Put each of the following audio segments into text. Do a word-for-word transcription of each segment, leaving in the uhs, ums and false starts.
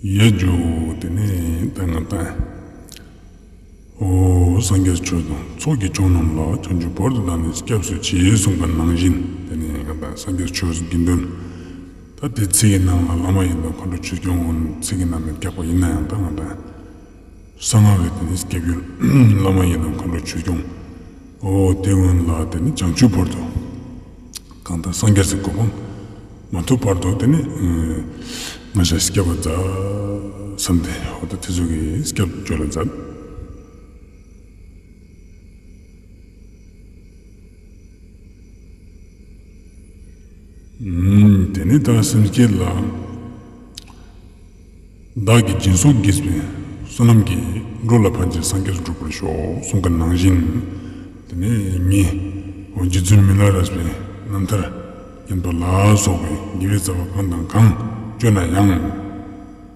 ཡ་ཇོ། དེ་ནས་ད་ང་ད། ཨོ་སངས་རྒྱས་ཆོས་དང་ཚོགས་ཀྱི་མཆོག་རྣམས་ལ། བྱང་ཆུབ་བར་དུ་བདག་ནི་སྐྱབས་སུ་མཆི། གསུངས་པ་ནང་བཞིན། དེ་ནས་ང་ད་སངས་རྒྱས་ཆོས་དགེ་འདུན། ད་དེ་ཚིག་གི་ནང་ལ་བླ་མ་ཡི་དམ་མཁའ་འགྲོ་ཆོས་སྐྱོང་ཚིག་གི་ནང་ནས་བཀྱག་པ་ཡིན་ན་ཡང་། ད་ང་ད་གསང་སྔགས་ཀྱི་དེ་ནས་སྐྱབས་ཡུལ་བླ་མ་ཡི་དམ་མཁའ་འགྲོ་ཆོས་སྐྱོང་། ཨོ་དེ་སྔོན་ལ་དེ་ནི་བྱང་ཆུབ་བར་དུ། གང་ལྟར་སངས་རྒྱས་སུ་གོ་འཕང་མ་ཐོབ་བར་དུ་དེ་ནི་ང་ཞ་སྐྱབས་པ་མཛད་བསམ་སྟེ། ཨོ་ད་དེ་ཚོ་གི་སྐྱབས་བཅོལ་ལ་མཛད། དེ་ནི་ད་སེམས་བསྐྱེད་ལ། བདག་གིས་སྦྱིན་སོགས་བགྱིས་པའི་བསོད་ནམས་ཀྱིས། འགྲོ་ལ་ཕན་ཕྱིར་སངས་རྒྱས་འགྲུབ་པར་ཤོག། གསུངས་པ་ནང་བཞིན། དེ་ནས་ངས་འོ་རྗེ་བཙུན་མི་ལ་རས་པའི་རྣམ་ཐར་ཉན་པ་ལ་སོགས་པའི་དགེ་བའི་རྩ་བ་གང་དང་གང་བཅོལ་ན་ཡང་།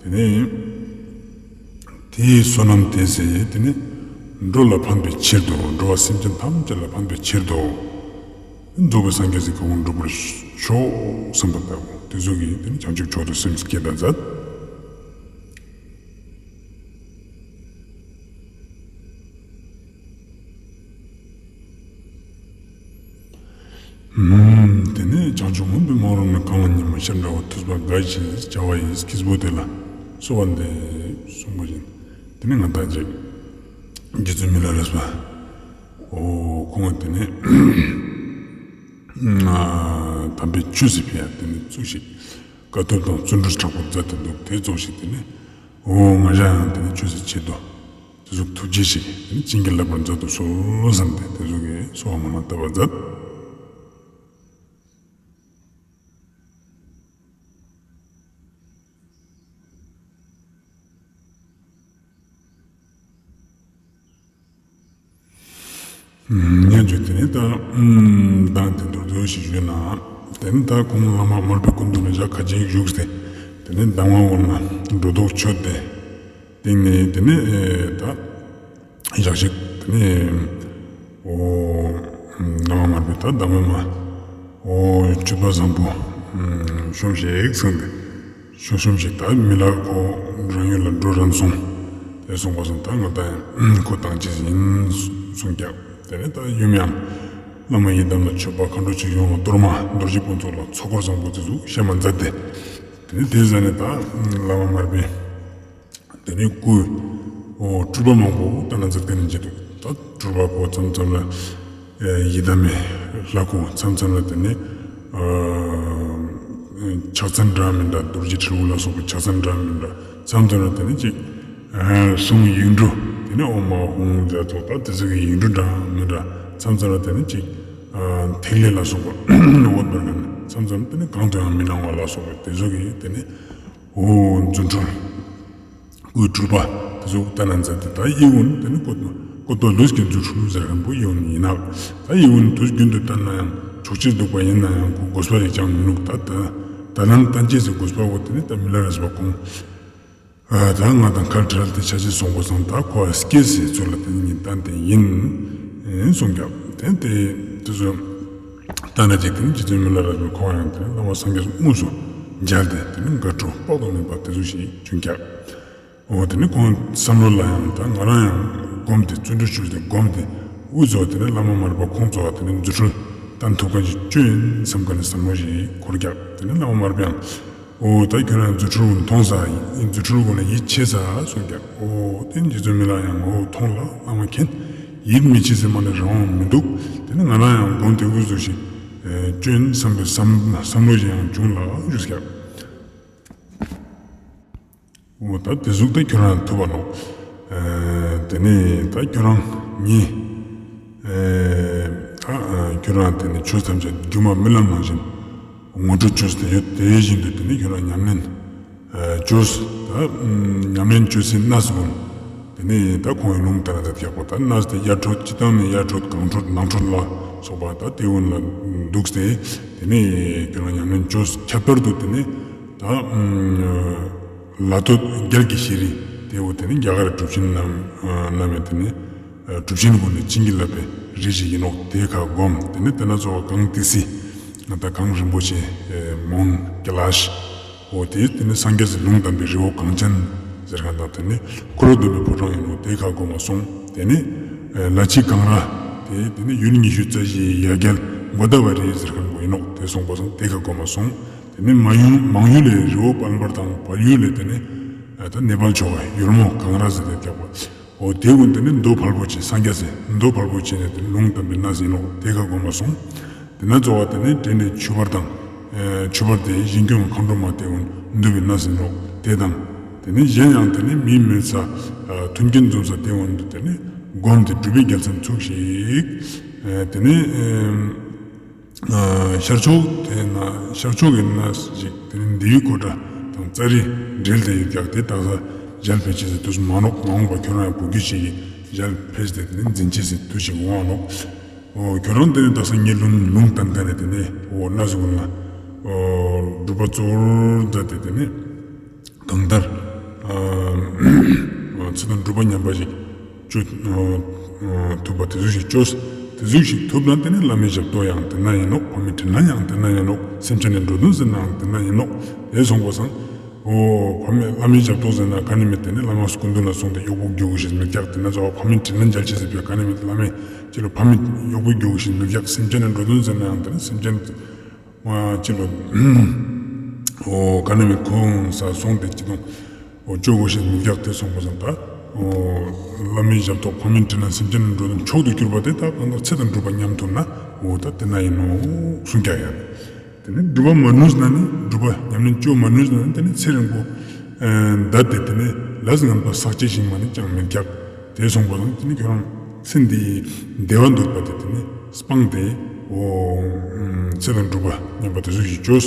དེ་ནས་དེའི་བསོད་ནམས་དེས་དེ་ནས་འགྲོ་ལ་ཕན་པའི་ཕྱིར་དུ། འགྲོ་བ་སེམས་ཅན་ཐམས་ཅད་ལ་ཕན་པའི་ཕྱིར་དུ། རྫོགས་པའི་སངས་རྒྱས་ཀྱི་གོ་འཕང་འགྲུབ་པར་ཤོག་བསམ་པ་ལྟ་བུ། དེ་ཚོ་གིས་དེ་ནི་བྱང་ཆུབ་མཆོག་ཏུ་སེམས་བསྐྱེད་དང་མཛད། དེ་ནས་བྱང་ཆུབ་མུན་པའི་སྨག་རུམ་ལས་གང་བ་ཉིད་མ་ཤར་འདྲ་བ། ཐུབ་པ་དགའ་ཞིང་བྱ་བ་ཡི་སྐྱེས་བུ་དེ་ལ་གསོལ་བ་འདེབས། གསུངས་པ་བཞིན། དེ་ནས་ང་དང་ཅིག་རྗེ་བཙུན་མི་ལ་རས་པ། ཨོ་ཁོང་དེ་ནས་དམ་པའི་ཆོས་སི་ཕི་ཡ་དེ་ནས་ཙུག་ཞིག་དཀའ་ཐུབ་དང་བརྩོན་འགྲུས་དྲག་པོ་མཛད་དེ་འདུག། དེ་ཙོགས་ཤིག་དེ་ནས་ཨོ་ང་ཞ་ཡང་དེ་ནས་ཆོས་སི་ཆེད་དུ་དེ་ཟུག་ཐུགས་རྗེ་ཞིག་དེ་ནས་བྱིན་གྱིས་བརླབ་པར་མཛད་དུ་གསོལ་བསམ་སྟེ་དེ་ཟུག་གི་གསོལ་བ་མ་ལ་བཏབ་པ་མཛད། ཉན་རྒྱུ་དེ་ནི་ད་མདང་དེ་མདོར་བསྡུས་ཤིག་ཞུས་ན། དེ་ནི་ད་ཁོང་བླ་མ་མར་པའི་སྐུ་མདུན་ལ་ཞག་ཁ་ཅིག་བཞུགས་ཏེ། དེ་ནི་གདམས་ངག་དབང་ལ་སྒྲོ་འདོགས་ཆོད་དེ། སྟེང་ནས་དེ་ནི་ད་ཞག་ཅིག་དེ་ནི་ཨོ་བླ་མ་མར་པའི་ད་གདམས་ངག་མ་ཨོ་སྤྱོད་པ་བཟང་པོ་ཤོམ་ཞིག་གསུངས་ཏེ། ཤོ་ཤོམ་ཞིག་ད་མི་ལ་ཁོ་རང་ཡུལ་ལ་འགྲོ་རན་སོང་། དེ་སོང་པ་སོང་ད་ང་ད་ཡང་ཁོ་དང་ཅི་ཡིན་གསུང་རྒྱབ། དེ་ནས་ད་ཡུམ་ཡང་བླ་མ་ཡི་དམ་ལ་མཆོད་པ་མཁའ་འགྲོ་ཆོས་སྐྱོང་ལ་གཏོར་མ་རྡོ་རྗེ་ཕུན་ཚོགས་ལ་ཚོགས་འཁོར་བཟང་པོ་དེ་ཚོ་བཤད་མ་མཛད་དེ། དེ་ནས་དེ་ཟ་ནས་ད་བླ་མ་མར་པས་དེ་ནས་སྐུ་ཨོ་སྤྲུལ་པ་མང་པོ་བསྟན་ན་མཛད་དེ་ནས་མཇལ་འདུག། ད་སྤྲུལ་པ་ཁོ་མཚམས་མཚམས་ལ། ཡི་དམ་མེ་ལྷ་ཁུ་མཚམས་མཚམས་ལ་དེ་ནས་ཕྱག་མཚན་འདྲ་མི་འདྲ་རྡོ་རྗེ་དྲིལ་བུ་ལ་སོགས་པའི་ཕྱག་མཚན་འདྲ་མི་འདྲ་མཚམས་མཚམས་ལ་དེ་ནས་ཅིག་གསུང་ཡིག་འབྲུ་དེ་ནས་ཨོཾ་ཨཱཿཧཱུྃ་ཛཿ་ཏོ་ད་དེ་ཚོ་གི་ཡིག་འབྲུ་འདྲ་མི་འདྲ་མཚམས་མཚམས་ལ་དེ་ནས་ཅིག་ཐིག་ལེ་ལ་སོགས་པ་འོད་འབར་ག་ནས་མཚམས་མཚམས་དེ་ནས་གང་དུ་ཡང་མི་སྣང་བ་ལ་སོགས་པའི་དེ་ཚོ་གི་དེ་ནས་ཨོ་རྫུ་འཕྲུལ། སྐུའི་སྤྲུལ་པ་དེ་ཚོ་བསྟན་ན་མཛད་དེ་ད་ཡིད་འོང་དེ་ནི་བཀོད་བཀོད་པ་ལུས་ཀྱི་རྫུ་འཕྲུལ་ཟེར་མཁན་པོ་ཡིད་འོང་ཡིན་ན། ད་ཡིད་འོང་དུས་རྒྱུན་དུ་བསྟན་ན་ཡང་ཆོག་ཕྱིར་འདུག་པ་ཡིན་ན་ཡང་ཁོ་དགོས་པ་རེ་ཅང་མི་འདུག། ད་ད་ད་ལན་བསྟན་བྱེད་ཟེར་དགོས་པ་བོ་དེ་ནི་ད་མི་ལ་རས་པ་ཁོང་ད་ང་དང་ཁ་བྲལ་ཏེ་ཆ་ཆེ་སོང་པ་སོང་ད་ཁོ་སྐྱེས་སའི་ཚུལ་ལ་དེ་ནི་བསྟན་ཏེ་ཡིན་གསུང་རྒྱབ། དེ་དེ་དེ་ཚོ་བསྟན་ན་ཅིག་དེ་ནི་རྗེ་བཙུན་མི་ལ་རས་པ་ཁོང་ཡང་དེ་ནི་བླ་མ་སངས་རྒྱས་དངོས་སུ་མཇལ་ཏེ་དེ་ནི་དགའ་སྤྲོ་དཔག་ཏུ་མེད་པ་དེ་ཚོ་ཞིག་བྱུང་རྒྱབ། འོ་དེ་ནི་ཁོང་བསམ་བློ་ལ་ཡང་ད་ང་རང་ཡང་སྒོམ་དེ་བརྩོན་འགྲུས་ཞུས་ཏེ་སྒོམ་དེ་དབུ་ཚོགས་དེ་ནི་བླ་མ་མར་པ་ཁོང་ཚོ་བ་དེ་ནི་རྫུ་འཕྲུལ་བསྟན་ཐུབ་མཁན་ཞིག་བཅོས་ཡིན་བསམ་མཁན་ནི་བསམ་བློ་ཞིག་འཁོར་རྒྱག། དེ་ནི་བླ་མ་མར་པ་ཡང་འོ་ད་ཁྱོད་རང་རྫུ་འཕྲུལ་ཀུན་མཐོང་ས་ཡིན། རྫུ་འཕྲུལ་ཀུན་ལ་ཡིད་ཆེས་ས་གསུང་རྒྱག། འོ་དེ་ནི་རྗེ་བཙུན་མི་ལ་ཡང་འོ་མཐོང་ལ་བླ་མ་མཁྱེན། ཡིད་མི་ཆེས་ཟེར་མ་ནི་རང་དབང་མི་འདུག། དེ་ནི་ང་རང་ཡང་སྒོམ་དེ་དབུ་ཚོགས་ཞིག་བཅོས་ཡིན་བསམ་པའི་བསམ་བསམ་བློ་ཞིག་ཡང་བྱུང་ལ་ཞུས་རྒྱག། འོ་ད་དེ་ཟུག་ད་ཁྱོད་རང་ཐུབ་པ་ནོ། དེ་ནས་ད་ཁྱོད་རང་ཉིད་ད་ཁྱོད་རང་དེ་ནས་ཆོས་ཐམས་ཅད་སྒྱུ་མ་རྨི་ལམ་ནང་བཞིན་ངོ་སྤྲོད་བཅོས་ཏེ་ཡོད། དེ་བཞིན་དུ་དེ་ནས་ཁྱོད་རང་ཉམས་ལེན་བཅོས། ད་ཉམས་ལེན་བཅོས་སའི་གནས་སུ་དེ་ནས་ད་ཁོང་གི་ལུང་ལྟར་ད་ཡག་པོ་ད་གནས་དེ་གཡར་ཁྲོད་སྤྱི་བཏང་ནས་གཡར་ཁྲོད་གངས་ཁྲོད་ནང་ཁྲོད་ལ་སོགས་པ་ད་དེ་འོན་ལ་འདུག་སྟེ་དེ་ནས་ཁྱོད་རང་ཉམས་ལེན་བཅོས། ཁྱད་པར་དུ་དེ་ནས། ད་ལ་སྟོད་རྒྱལ་གྱི་ཤེས་རིག་དེ་འོ་དེ་ནི་རྒྱ་གར་གྲུབ་ཆེན་རྣམས་རྣམས་དེ་ནི་གྲུབ་ཆེན་ཀུན་ནས་བྱིན་གྱིས་བརླབས་པའི་རིགས་ཤིག་ཡིན་ནོ། དེ་ཁ་སྒོམ། དེ་ནི་དེ་ན་ཚོ་གངས་ཏི་སེ་ད་གངས་རིན་པོ་ཆེ་མོན་ཀེ་ལཱཤ་ འོ་དེ་དེ་ནི་སངས་རྒྱས་སི་ལུང་བསྟན་པའི་རི་བོ་གངས་ཅན་ཟེར་མཁན་དང་དེ་ནི་འཁོར་ལོ་སྡོམ་པའི་ཕོ་བྲང་ཡིན་ནོ། དེ་ཁ་སྒོ་མ་སོང་། དེ་ནི་ལ་ཕྱི་གངས་ར་དེ་དེ་ནི་ཡུལ་ཉི་ཤུ་རྩ་བཞིའི་ཡ་གྱལ་གོ་ད་བ་རི་ཟེར་མཁན་པོ་ཡིན་ནོ། དེ་སོང་པ་སོང་། དེ་ཁ་སྒོ་མ་སོང་། དེ་ནི་མང་ཡུལ་མང་ཡུལ་ལས་རི་བོ་དཔལ་འབར་དང་བར་ཡུལ་ལས་དེ་ནི་ད་ནེ་པཱལ་ཕྱོགས་པ་ཡུལ་མོ་གངས་ར་ཟེར་ཏེ་བཀྱག་པ། འོ་དེ་ཀུན་དེ་ནི་མདོ་དཔལ་པོ་ཆེ་སངས་རྒྱས་སི་མདོ་དཔལ་པོ་ཆེ་ནས་དེ་ལུང་བསྟན་པའི་གནས་ཡིན་ནོ། དེ་ཁ་སྒོ་མ་སོང་། དེ་ན་གཙོ་བ་དེ་ནི་དྲན་ནས་ཆུ་བར་དང་། ཆུ་བར་དེ་གཞན་སྐྱོང་མཁའ་འགྲོ་མ་དེ་ཀུན་འདུས་པའི་གནས་ཡིན་ནོ། དེ་དང་། དེ་ནི་གཞན་ཡང་དེ་ནི་མིའི་མོས་ས་མཐུན་རྐྱེན་འཛོམས་ས་དེ་ཀུན་དུ་དེ་ནི་བསྒོམས་ཏེ་སྒྲུབ་པའི་རྒྱལ་མཚན་ཚུགས་ཤིག་དེ་ནི། ཤར་ཕྱོགས་དེ་ན་ཤར་ཕྱོགས་ཀྱི་གནས་ཤིག་དེ་ནི་འདི་ཡི་ཀོ་ཏྲ་དང་ཙཱ་རི་འབྲེལ་ཏེ་ཡོད་ཀྱག་དེ་དག་ས་ཞལ་ཕེབས་ཅེས་སུ་དུས་མ་ནོག་མ་འོངས་པ་ཁྱོད་རང་ཡང་བུ་རྒྱུད་ཅིག་གིས་ཞལ་ཕེབས་ཏེ་དེ་ནི་འཛིན་ཅེས་སུ་དུས་ཤིག་འོང་ནོག་འོ་ཁྱོད་རང་དེ་ནི་དག་ས་ངའི་ལུང་ལུང་བསྟན་མཁན་ནི་དེ་ནི་འོ་གནས་སུ་ཀུན་ལ་འོ་སྒྲུབ་པ་གཙོ་བོར་མཛད་དེ་དེ་ནི། གང་ལྟར། ཚེ་དང་སྒྲུབ་པ་མཉམ་པ་ཞིག་སྤྱོད་ཐུབ་པ་དེ་ཚོ་ཞིག་སྤྱོད། དེ་ཚོ་ཞིག་ཐུབ་ན་དེ་ནི་བླ་མའི་ཞབས་ཏོག་ཡང་དེ་ན་ཡིན་ནོག་ཕ་མའི་དྲིན་ལན་ཡང་དེ་ན་ཡིན་ནོག་སེམས་ཅན་ནི་འགྲོ་དོན་ཟེར་ནའང་དེ་ན་ཡིན་ནོག་དེ་སོང་པ་སང་། འོ་ཕ་མའི་བླ་མའི་ཞབས་ཏོག་ཟེར་ན་ག་ནི་མེད། དེ་ནི་བླ་མ་སྐུ་མདུན་ལ་སོང་སྟེ་གཡོག་པོ་རྒྱུག་ཞིག་མི་རྒྱག་དེ་ན་ཚོ་ཕ་མའི་དྲིན་ལན་འཇལ་ཅེས་ཟེར་བའི་ག་ནི་མེད། བླ་མའི་ཅི་ལོ་ཕ་མའི་གཡོག་པོ་རྒྱུག་ཞིག་མི་རྒྱག་སེམས་ཅན་ནི་འགྲོ་དོན་ཟེར་ནའང་དེ་ནི་སེམས་ཅན། ཅི་ལོ། འོ་ག་ནི་མེད་ཁོང་ས་སོང་སྟེ་ཅི་དང་། འོ་ཅོ་གོ་ཤེས་མི་རྒྱག་དེ་སོང་པ་སང་ད། འོ་བླ་མའི་ཞབས་ཏོག་ཕ་མའི་དྲིན་ལན་སེམས་ཅན་ནི་འགྲོ་དོན་མཆོག་ཏུ་གྱུར་པ་དེ་ད་གང་ལྟར་ཚེ་དང་སྒྲུབ་པ་མཉམ་ཐུབ་ན་འོ་ད་དེ་ན་ཡིན་ནོ་གསུང་རྒྱག་ཡ། དེ་ནི་སྒྲུབ་པ་མ་ནུས་ན་ནི་སྒྲུབ་པ་ཉམས་ལེན་ཅོ་མ་ནུས་ན་ནི་དེ་ནི་ཚེ་རིང་པོ། འདའ་སྟེ་དེ་ནི་ལས་ངན་པ་བསགས་བྱེད་ཞིག་མ་ནི་ཅང་མི་རྒྱག་དེ་སོང་པ་སང་དེ་ནི་ཁྱོད་རང་ཚེ་འདིའི་བདེ་བ་འདོད་པ་དེ་དེ་ནི། སྤངས་ཏེ། འོ། ཚེ་དང་སྒྲུབ་པ་མཉམ་པ་དེ་ཚོ་ཞིག་བཅོས།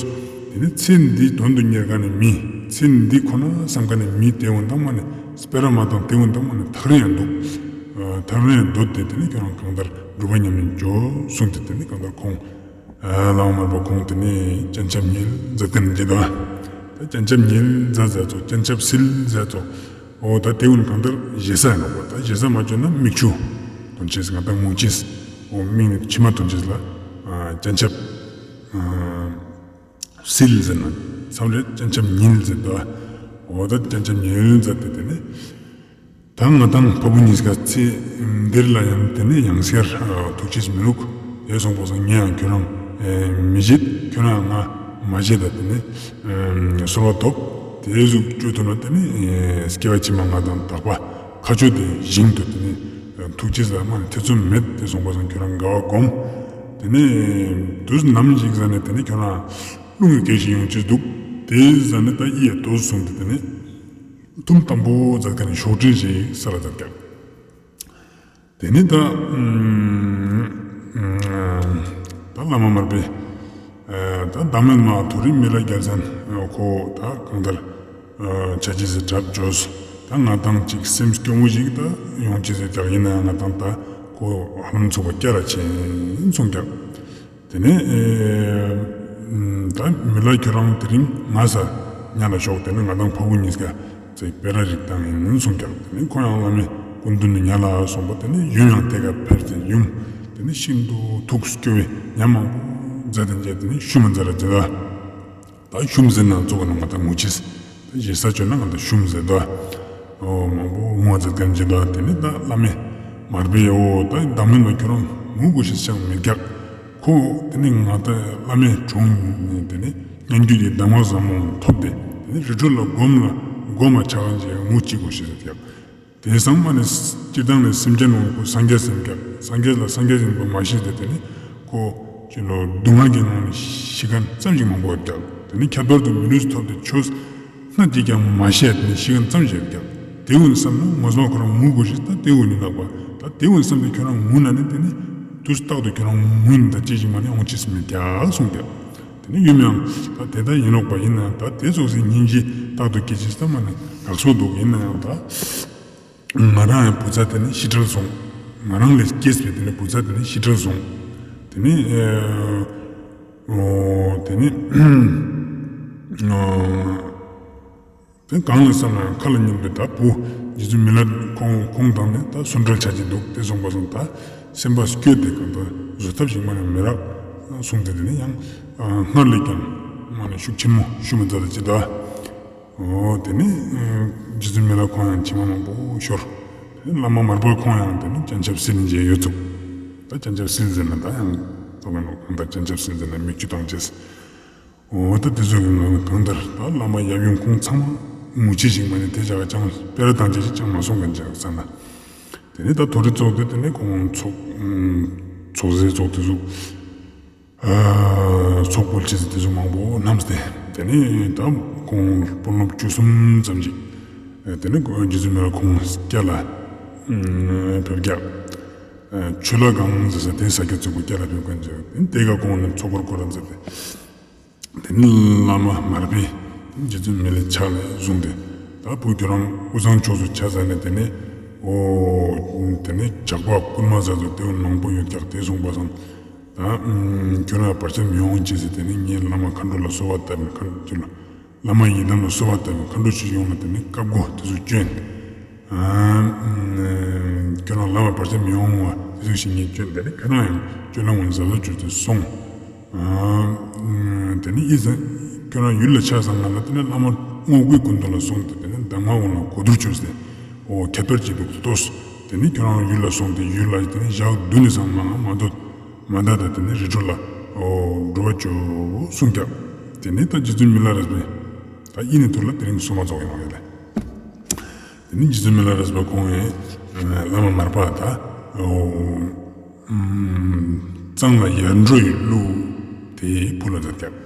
དེ་ནི་ཚེ་འདིའི་དོན་དུ་གཉེར་མཁན་ནི་མི། ཚེ་འདི་ཁོ་ན་བསམ་མཁན་ནི་མི་དེ་འོན་ཏང་མ་ནི་སྤེ་ར་མ་དང་དེ་འོན་ཏང་མ་ནི་ཐག་རིང་ཡང་འདུག་ཐག་རིང་ཡང་འདུག་སྟེ་དེ་ནི་ཁྱོད་རང་གང་ལྟར་སྒྲུབ་པ་ཉམས་ལེན་བཅོས་གསུངས་ཏེ་དེ་ནི་གང་ལྟར་ཁོང་། བླ་མ་མར་པ་ཁོང་དེ་ནི་སྤྱན་ཆབ་ཉིལ་མཛད་མཁན་གྱི་དོ། ད་སྤྱན་ཆབ་ཉིལ་མཛད་མཛད་ཚོ་སྤྱན་ཆབ་སིལ་མཛད་ཚོ། འོ་ད་དེ་ཀུན་གང་ལྟར་ཞེ་ས་ཡིན་ནོ། ད་ཞེ་ས་མ་བཅོས་ན་མིག་ཆུ་འདོན་ཅེས་ང་ད་ངུ་ཅེས། འོ་མིག་ནས་མཆི་མ་འདོན་ཅེས་ལ་སྤྱན་ཆབ་སིལ་ཟེར་ན་མཚམས་རེ་སྤྱན་ཆབ་ཉིལ་ཟེར་དོ། འོ་ད་སྤྱན་ཆབ་ཉིལ་མཛད་དེ་དེ་ནི་ད་ང་དང་ཕ་བུ་གཉིས་ཀ་ཚེ་འདིར་ལ་ཡང་དེ་ནི་ཡང་སྐྱར་ཐུག་ཅེས་མི་ལུག་དེ་སོང་པ་སང་ངས་ཡང་ཁྱོད་རང་མི་བརྗེད། ཁྱོད་རང་ང་མ་བརྗེད་ད་དེ་ནི་གསོལ་བ་ཐོབ། དེ་ཟུག་བཅོས་ཐུབ་ན་དེ་ནི་སྐྱེ་བ་ཕྱི་མ་ང་དང་དག་པ་ཁ་ཆོས་དེ་བཞིན་དུ་དེ་ནི་ཐུག་ཅེས་ལ་མ་ནི་ཐེ་ཚོམ་མེད། དེ་སོང་པ་སང་ཁྱོད་རང་དགའ་བ་སྒོམ། དེ་ནི་དུས་ནམ་ཞིག་ཟ་ནས་དེ་ནི་ཁྱོད་རང་རླུང་གི་སྐད་ཞིག་ཡོང་ཅེས་འདུག་དེ་ཟ་ནས་ད་ཡིད་དོ་གསུངས་ཏེ་དེ་ནི་ཐུམ་དམ་པོ་མཛད་མཁན་ནི་ཤོག་དྲིལ་ཞིག་ས་ལ་མཛད་མཁན། དེ་ནི་ད། ད་བླ་མ་མར་པས། ད་བདག་མེད་མ་མཐོ་རིས་མི་ལ་རྒྱལ་མཚན་ཁོ་ད་གང་ལྟར། ཆ་ཅི་སི་གྲབས་བཅོས། ད་ང་དང་ཅིག་སེམས་སྐྱོ་མོ་ཞིག་ད་ཡོང་ཅི་སི་ཀྱག་ཡིན་ན་ཡང་ང་དང་ད་ཁོ་ཧ་ལམ་ཚོགས་པ་སྐྱ་ར་ཆེན་སོང་ཀྱག་དེ་ནས་ད་མི་ལ་ཁྱོད་རང་དེ་རིང་ང་ས་ཉ་ལ་ཤོག་དེ་ནས་ང་དང་ཕ་བུ་གཉིས་ཀ་ཚེ་སྤེ་ར་རིགས་བཏང་ཡིན་གསུངས་ཀྱང་དེ་ནས་ཁོ་ཡང་བླ་མའི་སྐུ་མདུན་ནས་ཉ་ལ་སོང་པ་དེ་ནས་ཡུམ་ཡང་དེ་ག་ཕེབས་ཏེ་ཡུམ་དེ་ནས་ཤིན་ཏུ་ཐུགས་སྐྱོ་བའི་ཉ་མང་པོ་མཛད་དེ་མཇལ་དེ་ནས་ཤུམ་མཛད་ར་མཛད་ད། ད་ཤུམ་ཟེར་ན་ཚོགས་ནང་ང་དང་ངུ་ཅིས། ད་ཞེ་ས་བཅོས་ན་ང་དང་ཤུམ་ཟེར་ད། ཨོ་མང་པོ་ངུ་བ་ཚ་གམ་གྱི་ད་དེ་ནི་ད་བླ་མའི་མར་པའི་ཨོ་ད་བདག་མེད་ལ་ཁྱོད་རང་ངུ་དགོས་ཤེས་ཅང་མི་རྒྱག་ཁོ་དེ་ནི་ང་ད་བླ་མའི་དྲུང་ནས་དེ་ནི་སྙན་བརྒྱུད་ཀྱི་གདམས་ངག་ཟབ་མོ་ཐོབ་སྟེ་དེ་ནི་རི་ཁྲོད་ལ་སྒོམ་ལ་སྒོམ་མ་ཆགས་ཀྱི་ངུ་ཅི་དགོས་ཤེས་ཟེར་རྒྱག་དེ་ཚང་མ་ནི་སྤྱིར་བཏང་ནས་སེམས་ཅན་ནང་ཁོ་སངས་རྒྱས་ཟེར་ཀྱང་སངས་རྒྱས་ལ་སངས་རྒྱས་ཡིན་པ་མ་ཤེས་ཏེ་དེ་ནི་ཁོ་ཅི་ལོ་སྡུག་བསྔལ་གྱི་ནང་ནས་ཤི་མཁན་ཙམ་ཞིག་མང་པོ་ཡོད་ཀྱང་དེ་ནི་ཁྱད་པར་དུ་མི་ལུས་ཐོབ་སྟེ་ཆོས་སྣ་གཅིག་ཀྱང་མ་ཤེས་ཏེ་ནི་ཤི་མཁན་ཙམ་ཞིག་ཡོད་ཀྱང་དེ་ཀུན་བསམ་ན་ངོ་མ་ཁོ་རང་ངུ་དགོས་ཤེས་ད་དེ་ཀུན་ནི་ལགས་པ་ད་དེ་ཀུན་བསམ་སྟེ་ཁྱོད་རང་ངུ་ན་ནི་དེ་ནི་དུས་རྟག་ཏུ་ཁྱོད་རང་ངུ་ནི་ད་ཅི་ཞིག་མ་ནི་འོང་ཅི་སི་མེད་ཀྱང་གསུངས་ཀྱང་དེ་ནི་ཡུམ་ཡང་ད་དེ་ལྟ་ཡིན་ནོག་པ་ཡིན་ན་ད་དེ་ཚོགས་སི་སྙིང་རྗེ་རྟག་ཏུ་སྐྱེ་ཅི་ད་མ་ནི་དགའ་སོ་འདུག་ཡིན་ན་ཡང་ད། ང་རང་ཡང་བུ་ཚ་དེ་ནི་ཤི་བྲལ་སོང་། ང་རང་ལས་སྐྱེས་པའི་དེ་ནི་བུ་ཚ་དེ་ནི་ཤི་བྲལ་སོང་། དེ་ནི་ཨོ་དེ་ནི་ཨོ་དེ་གང་ལ་བསམ་ན་ཡང་ཁ་ལ་ཉན་པའི་ད་བུ་རྗེ་བཙུན་མི་ལ་ཁོང་ཁོང་དང་ནི་ད་སུ་འབྲལ་བྱ་གྱི་འདུག་དེ་སོང་པ་སོང་ད་སེམས་པ་སྐྱོ་དེ་གང་ད་བཟོད་ཐབས་ཤིག་མ་ནི་མི་རག་སོང་དེ་དེ་ནི་ཡང་སྔར་ལས་ཀྱང་། མ་ནས་ཤུགས་ཆེན་མོ་ཞུ་མི་མཛད་ཅི་ད། འོ་དེ་ནས་རྗེ་བཙུན་མི་ལ་ཁོང་ཡང་མཆི་མ་མང་པོ་ཤོར། དེ་ནས་བླ་མ་མར་པ་ཁོང་ཡང་དེ་ནས་སྤྱན་ཆབ་བསིལ་ནས་མཇལ་ཡོད་ཚུགས། ད་སྤྱན་ཆབ་བསིལ་ཟེར་ན་ད་ཡང་ཐོག་མེད་ནོ་གང་ལྟར་སྤྱན་ཆབ་བསིལ་ཟེར་ན་མིག་ཆུ་བཏང་བྱས། འོ་ད་དེ་ཚོ་གི་ངང་གང་ལྟར་ད་བླ་མ་ཡབ་ཡུམ་ཁོང་ཚང་མ་ངུ་ཆེ་ཞིག་མ་ནས་དེ་བྱ་བ་ཅང་སྤེ་ར་བཏང་བྱས་ཅང་མ་སོང་མཁན་ཅིག་ས་ན། དེ་ནས་ད་དོ་རི་ཚོགས་དེ་དེ་ནས་ཁོང་ཚོགས་ཚོགས་ཟས་ཚོགས་དེ་ཚོ། ཚོགས་དཔོན་ཆེ་ཟེར་དེ་ཚོ་མང་པོ་རྣམས་ཏེ། དེ་ནས་ད་ཁོང་དཔོན་སློབ་བཅུ་གསུམ་ཙམ་ཅིག་དེ་ནས་རྗེ་བཙུན་མི་ལ་ཁོང་སྐྱ་ལ་ཕེབས་རྒྱ། ཆུ་ལ་གང་ཟེར་ས་དེ་ས་སྐྱ་བཙུགས་པ་སྐྱ་ལ་ཕེབས་མཁན་ཅིག་དེ་ནས་དེ་ག་ཁོང་ནས་ཚོགས་པར་བསྐོར་ར་མཛད་དེ། དེ་ནས་བླ་མ་མར་པས་རྗེ་བཙུན་མི་ལའི་ཕྱག་ལས་བཟུང་སྟེ། ད་བུ་ཁྱོད་རང་དབུས་གཙང་ཕྱོགས་སུ་ཆ་བཞག་ནས་དེ་ནས་འོ་དེ་ནས་ཇག་པ་རྐུན་མ་ཟ་ཚོ་དེ་མང་པོ་ཡོད་ཀྱག་དེ་སོང་པ་སང་། ད་ཁྱོད་རང་བར་ཆད་མི་འོང་ཅེས་ཟེར་དེ་ནས་ངས་བླ་མ་མཁའ་འགྲོ་ལ་གསོལ་བ་བཏབ་ནས་མཁའ་འགྲོ་ལ་བླ་མ་ཡི་དམ་ལ་གསོལ་བ་བཏབ་ནས་མཁའ་འགྲོ་ཆོས་སྐྱོང་ལ་དེ་ནས་བཀའ་བསྒོ་དེ་ཚོ་བསྐྱོན། ཁྱོད་རང་བླ་མ་བར་ཆད་མི་འོང་བ་དེ་ཚོ་ཞིག་ངས་བསྐྱོན་དེ་ནས་ཁྱོད་རང་ཡང་སྤྱོད་ལམ་ངོ་ཟ་ལ་བཅུག་སྟེ་སོང་། དེ་ནས་ཨི་ཟ། ཁྱོད་རང་ཡུལ་ལ་ཆ་བཞག་ན་ལ་དེ་ནས་བླ་མ་རྔོག་པའི་སྐུ་མདུན་ལ་སོང་སྟེ་དེ་ནས་གདམས་ངག་འོང་ལ་གོ་བསྡུར་བྱོས་ཟེར། འོ་ཁྱད་པར་གྱི་བུ་ལྟོས། དེ་ནས་ཁྱོད་རང་ཡུལ་ལ་སོང་སྟེ་ཡུལ་ལ་དེ་ནས་ཞག་བདུན་ནས་ཚང་མ་མ་འདོད་མ་འདའ་ད་དེ་ནས་རི་ཁྲོད་ལ་འོ་འགྲོ་བ་བཅུ་གསུངས་ཀྱང་། དེ་ནས་ད་རྗེ་བཙུན་མི་ལ་རས་པས་ད་ཨི་ནས་ཐུར་ལ་དེ་རིང་གསུང་མ་ཚོགས་ཡོང་ཡོད་ལ། དེ་ནས་རྗེ་བཙུན་མི་ལ་རས་པ་ཁོང་ཡང་བླ་མ་མར་པ་ད་འོ། གཙང་ལ་ཡར་འགྲོ་ཡི་གླུ་དེ་བུ་ལ་མཛད་ཀྱང་།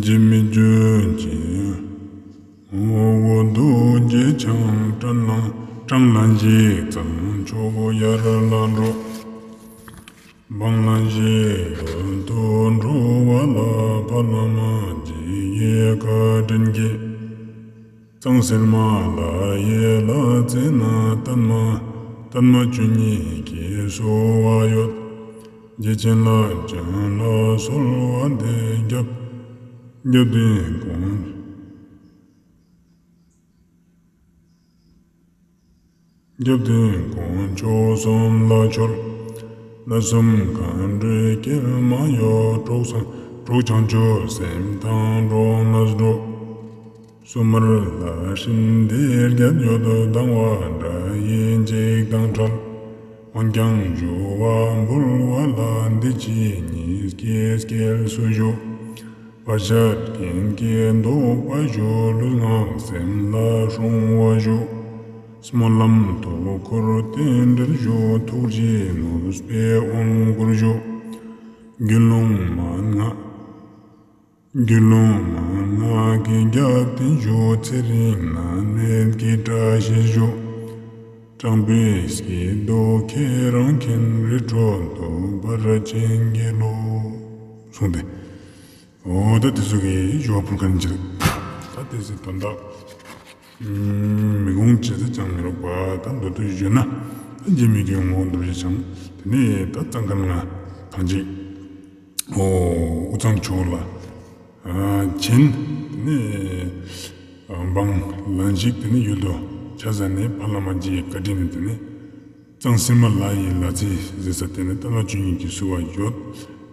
འཇིགས་མེད་ལྗོན་ཅིང་འོ་འོ་འདུ་རྗེ་འཆང་སྤྲང་ལ་སྤྲང་ལ་འཇིགས་གཙང་ཕྱོགས་ཡར་ལ་འགྲོ། འབངས་ལ་ཞེས་ཡོན་དུ་འགྲོ་བ་ལ་ཕ་ལ་མ་འཇིགས་ཡེ་བཀའ་དྲིན་གྱིས། གཙང་སེར་མ་ལ་ཡེ་ལ་རྩེ་ན་སྟན་མ་སྟན་མ་བཅུ་གཉིས་ཀྱིས་གསོལ་བ་ཡོད། རྗེ་བཙུན་ལ་ཅན་ལ་གསོལ་བ་འདེབས་རྒྱབ་རྒྱབ་དེ་དགོངས། རྒྱབ་རྟེན་དཀོན་མཆོག་གསུམ་ལ་འཆོལ། ན་གསུམ་མཁའ་འགྲོའི་སྐྱེལ་མ་གཡོ། གྲོགས་བྱང་གྲོགས་བྱང་ཆུབ་སེམས་དང་འགྲོགས་ནས་འགྲོ། སུ་མར་ལ་སྲིན་དེ་བརྒྱད་ཡོད། སྡང་བ་དགྲ་ཡི་འཇིགས་དང་བྲལ། འོན་ཀྱང་ཞུ་བ་འབུལ་བ་ལ། འདི་ཕྱི་གཉིས་ཀྱི་སྐྱེལ་སུ་ཞུ། བར་ཆད་རྐྱེན་གྱིས་བཟློག་པར་ཞུ། ལུས་ངག་སེམས་ལ་སྲུང་བར་ཞུ། སྨོན་ལམ་ཐུགས་ཁུར་རྟེན་འབྲེལ་ཞུ། ཐུགས་རྗེས་ནུས་པའི་དབང་བསྐུར་ཞུ། དགེ་སློང་མན་ངག་དགེ་སློང་མན་ངག་གི་རྒྱབ་རྟེན་ཞུ། ཚེ་རིང་ནད་མེད་ཀྱི་བཀྲ་ཤིས་ཞུ། སྤྲང་པོའི་སྐྱིད་སྡུག་ཁྱེད་རང་མཁྱེན། རི་ཁྲོད་འདུག་པར་བྱིན་གྱིས་རློབས། གསུངས་ཏེ། འོ་ད་དེ་ཚོ་གི་ཞུ་བ་ཕུལ་མཁན་ཅིག་ད་དེ་ཚོའི་དོན་དག་མི་དགོངས་ཅི་ཟེར་ཅང་མི་རུག་པ། ད་མདོར་བསྡུས་ཞུས་ན་ད་རྗེ་མི་བསྐྱོད་ངོ་བོ་རྡོ་རྗེ་འཆང་། དེ་ནས་ད་གཙང་ཁ་ན་ཐང་ཅིག་འོ་དབུས་གཙང་ཕྱོགས་ལ་ཕྱིན། དེ་ནས་འབངས་ལན་ཞིག་དེ་ནས་ཡུལ་དུ་ཆ་བཞག་ནས་ཕ་བླ་མ་རྗེ་ཡི་བཀའ་དྲིན་ནས་དེ་ནས། གཙང་སེར་མ་ལ་ཡི་ལ་རྩེ་ཟེར་ས་དེ་ནི་སྟན་ལ་བཅུ་གཉིས་ཀྱི་བསུ་བ་ཡོད།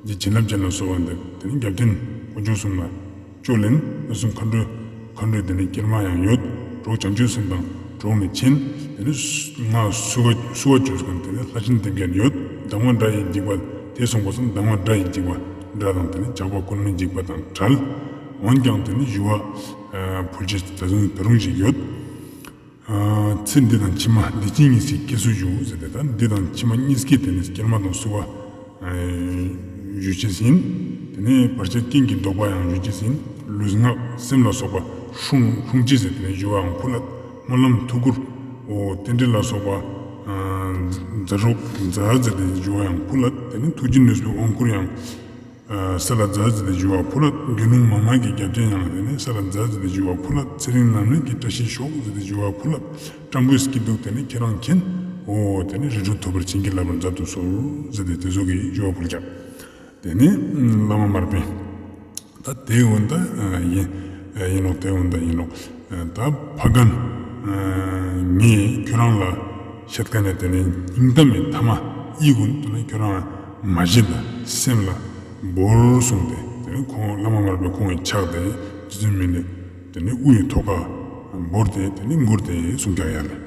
འདི་བྱིན་རླབས་ཅན་ལ་གསོལ་བ་འདེབས། དེ་ནི་རྒྱབ་རྟེན་དཀོན་མཆོག་གསུམ་ལ་བཅོལ་ལེན། ན་གསུམ་མཁའ་འགྲོའི་མཁའ་འགྲོའི་དེ་ནི་སྐྱེལ་མ་ཡང་ཡོད། གྲོགས་བྱང་ཆུབ་སེམས་དང་གྲོགས་ནས་ཕྱིན། དེ་ནི་ང་བསུ་བ་བསུ་བ་བཅོལ་མཁན་དེ་ནི་ལྷ་ཆེན་སྡེ་བརྒྱད་ཡོད། གདམས་ངག་དགྲ་ཡི་འཇིགས་པ་དེ་སོང་པ་སོང་། གདམས་ངག་དགྲ་ཡི་འཇིགས་པ་དགྲ་དང་དེ་ནི་ཇག་པ་རྐུན་མའི་འཇིགས་པ་དང་བྲལ། འོན་ཀྱང་དེ་ནི་ཞུ་བ་ཕུལ་ཆེད་ད་དུང་ད་རུང་ཞིག་ཡོད། ཚེ་འདི་དང་ཕྱི་མ་འདི་ཕྱི་གཉིས་སུ་སྐྱེལ་སུ་ཞུ་ཟེར་ཏེ། ད་འདི་དང་ཕྱི་མ་གཉིས་ཀྱི་དེ་ནི་སྐྱེལ་མ་དང་བསུ་བ་ཞུ་ཆེད་ཡིན། དེ་ནས་བར་ཆད་རྐྱེན་གྱིས་བཟློག་པ་ཡང་ཞུ་ཆེད་ཡིན། ལུས་ངག་སེམས་ལ་སོགས་པ་སྲུང་སྲུང་ཆེད་ཟེར་དེ་ནས་ཞུ་བའང་ཕུལ་ལ། སྨོན་ལམ་ཐུགས་ཁུར་འོ་རྟེན་འབྲེལ་ལ་སོགས་པ་མཛའ་གྲོགས་མཛའ་ཟེར་ཏེ་ཞུ་བའང་ཕུལ་ལ། དེ་ནས་ཐུགས་རྗེ་ནུས་པའི་དབང་བསྐུར་ཡང་ས་ལ་མཛའ་ཟེར་ཏེ་ཞུ་བ་ཕུལ་ལ། དགེ་སློང་མ་མ་གི་རྒྱབ་རྟེན་ཡང་དེ་ནས་ས་ལ་མཛའ་ཟེར་ཏེ་ཞུ་བ་ཕུལ་ལ། ཚེ་རིང་ནད་མེད་ཀྱི་བཀྲ་ཤིས་ཤོག་ཟེར་ཏེ་ཞུ་བ་ཕུལ་ལ། སྤྲང་པོའི་སྐྱིད་སྡུག་དེ་ནི་ཁྱེད་རང་མཁྱེན། འོ་དེ་ནི་རི་ཁྲོད་ཐུབ་པར་བྱིན་གྱིས་བརླབ་པར་མཛད་དུ་གསོལ་ཟེར་ཏེ་དེ་ཚོ་གི་ཞུ་བ་ཕུལ་ཀྱང་། དེ་ནས་བླ་མ་མར་པས་ད་དེ་འོན་ད་ཡིན་ཡིན་ནོ། དེ་འོན་ད་ཡིན་ནོ། ད་ཕ་རྒན་ངས་ཁྱོད་རང་ལ་བཤད་མཁན་ནས་དེ་ནས་སྙིང་གཏམ་མི་ཐ་མ་ཨི་ཀུན་དུ་ནི་ཁྱོད་རང་མ་གཞི་ད་སེམས་ལ། འབུར་གསུངས་ཏེ། དེ་ནས་ཁོང་བླ་མ་མར་པའི་ཁོང་གི་ཕྱག་དེ་རྗེ་བཙུན་མི་ལས་དེ་ནས་དབུའི་ཐོག་ཁར་འབུར་ཏེ། དེ་ནས་འགུར་ཏེ་གསུངས་ཀྱང་ཡང་ལས།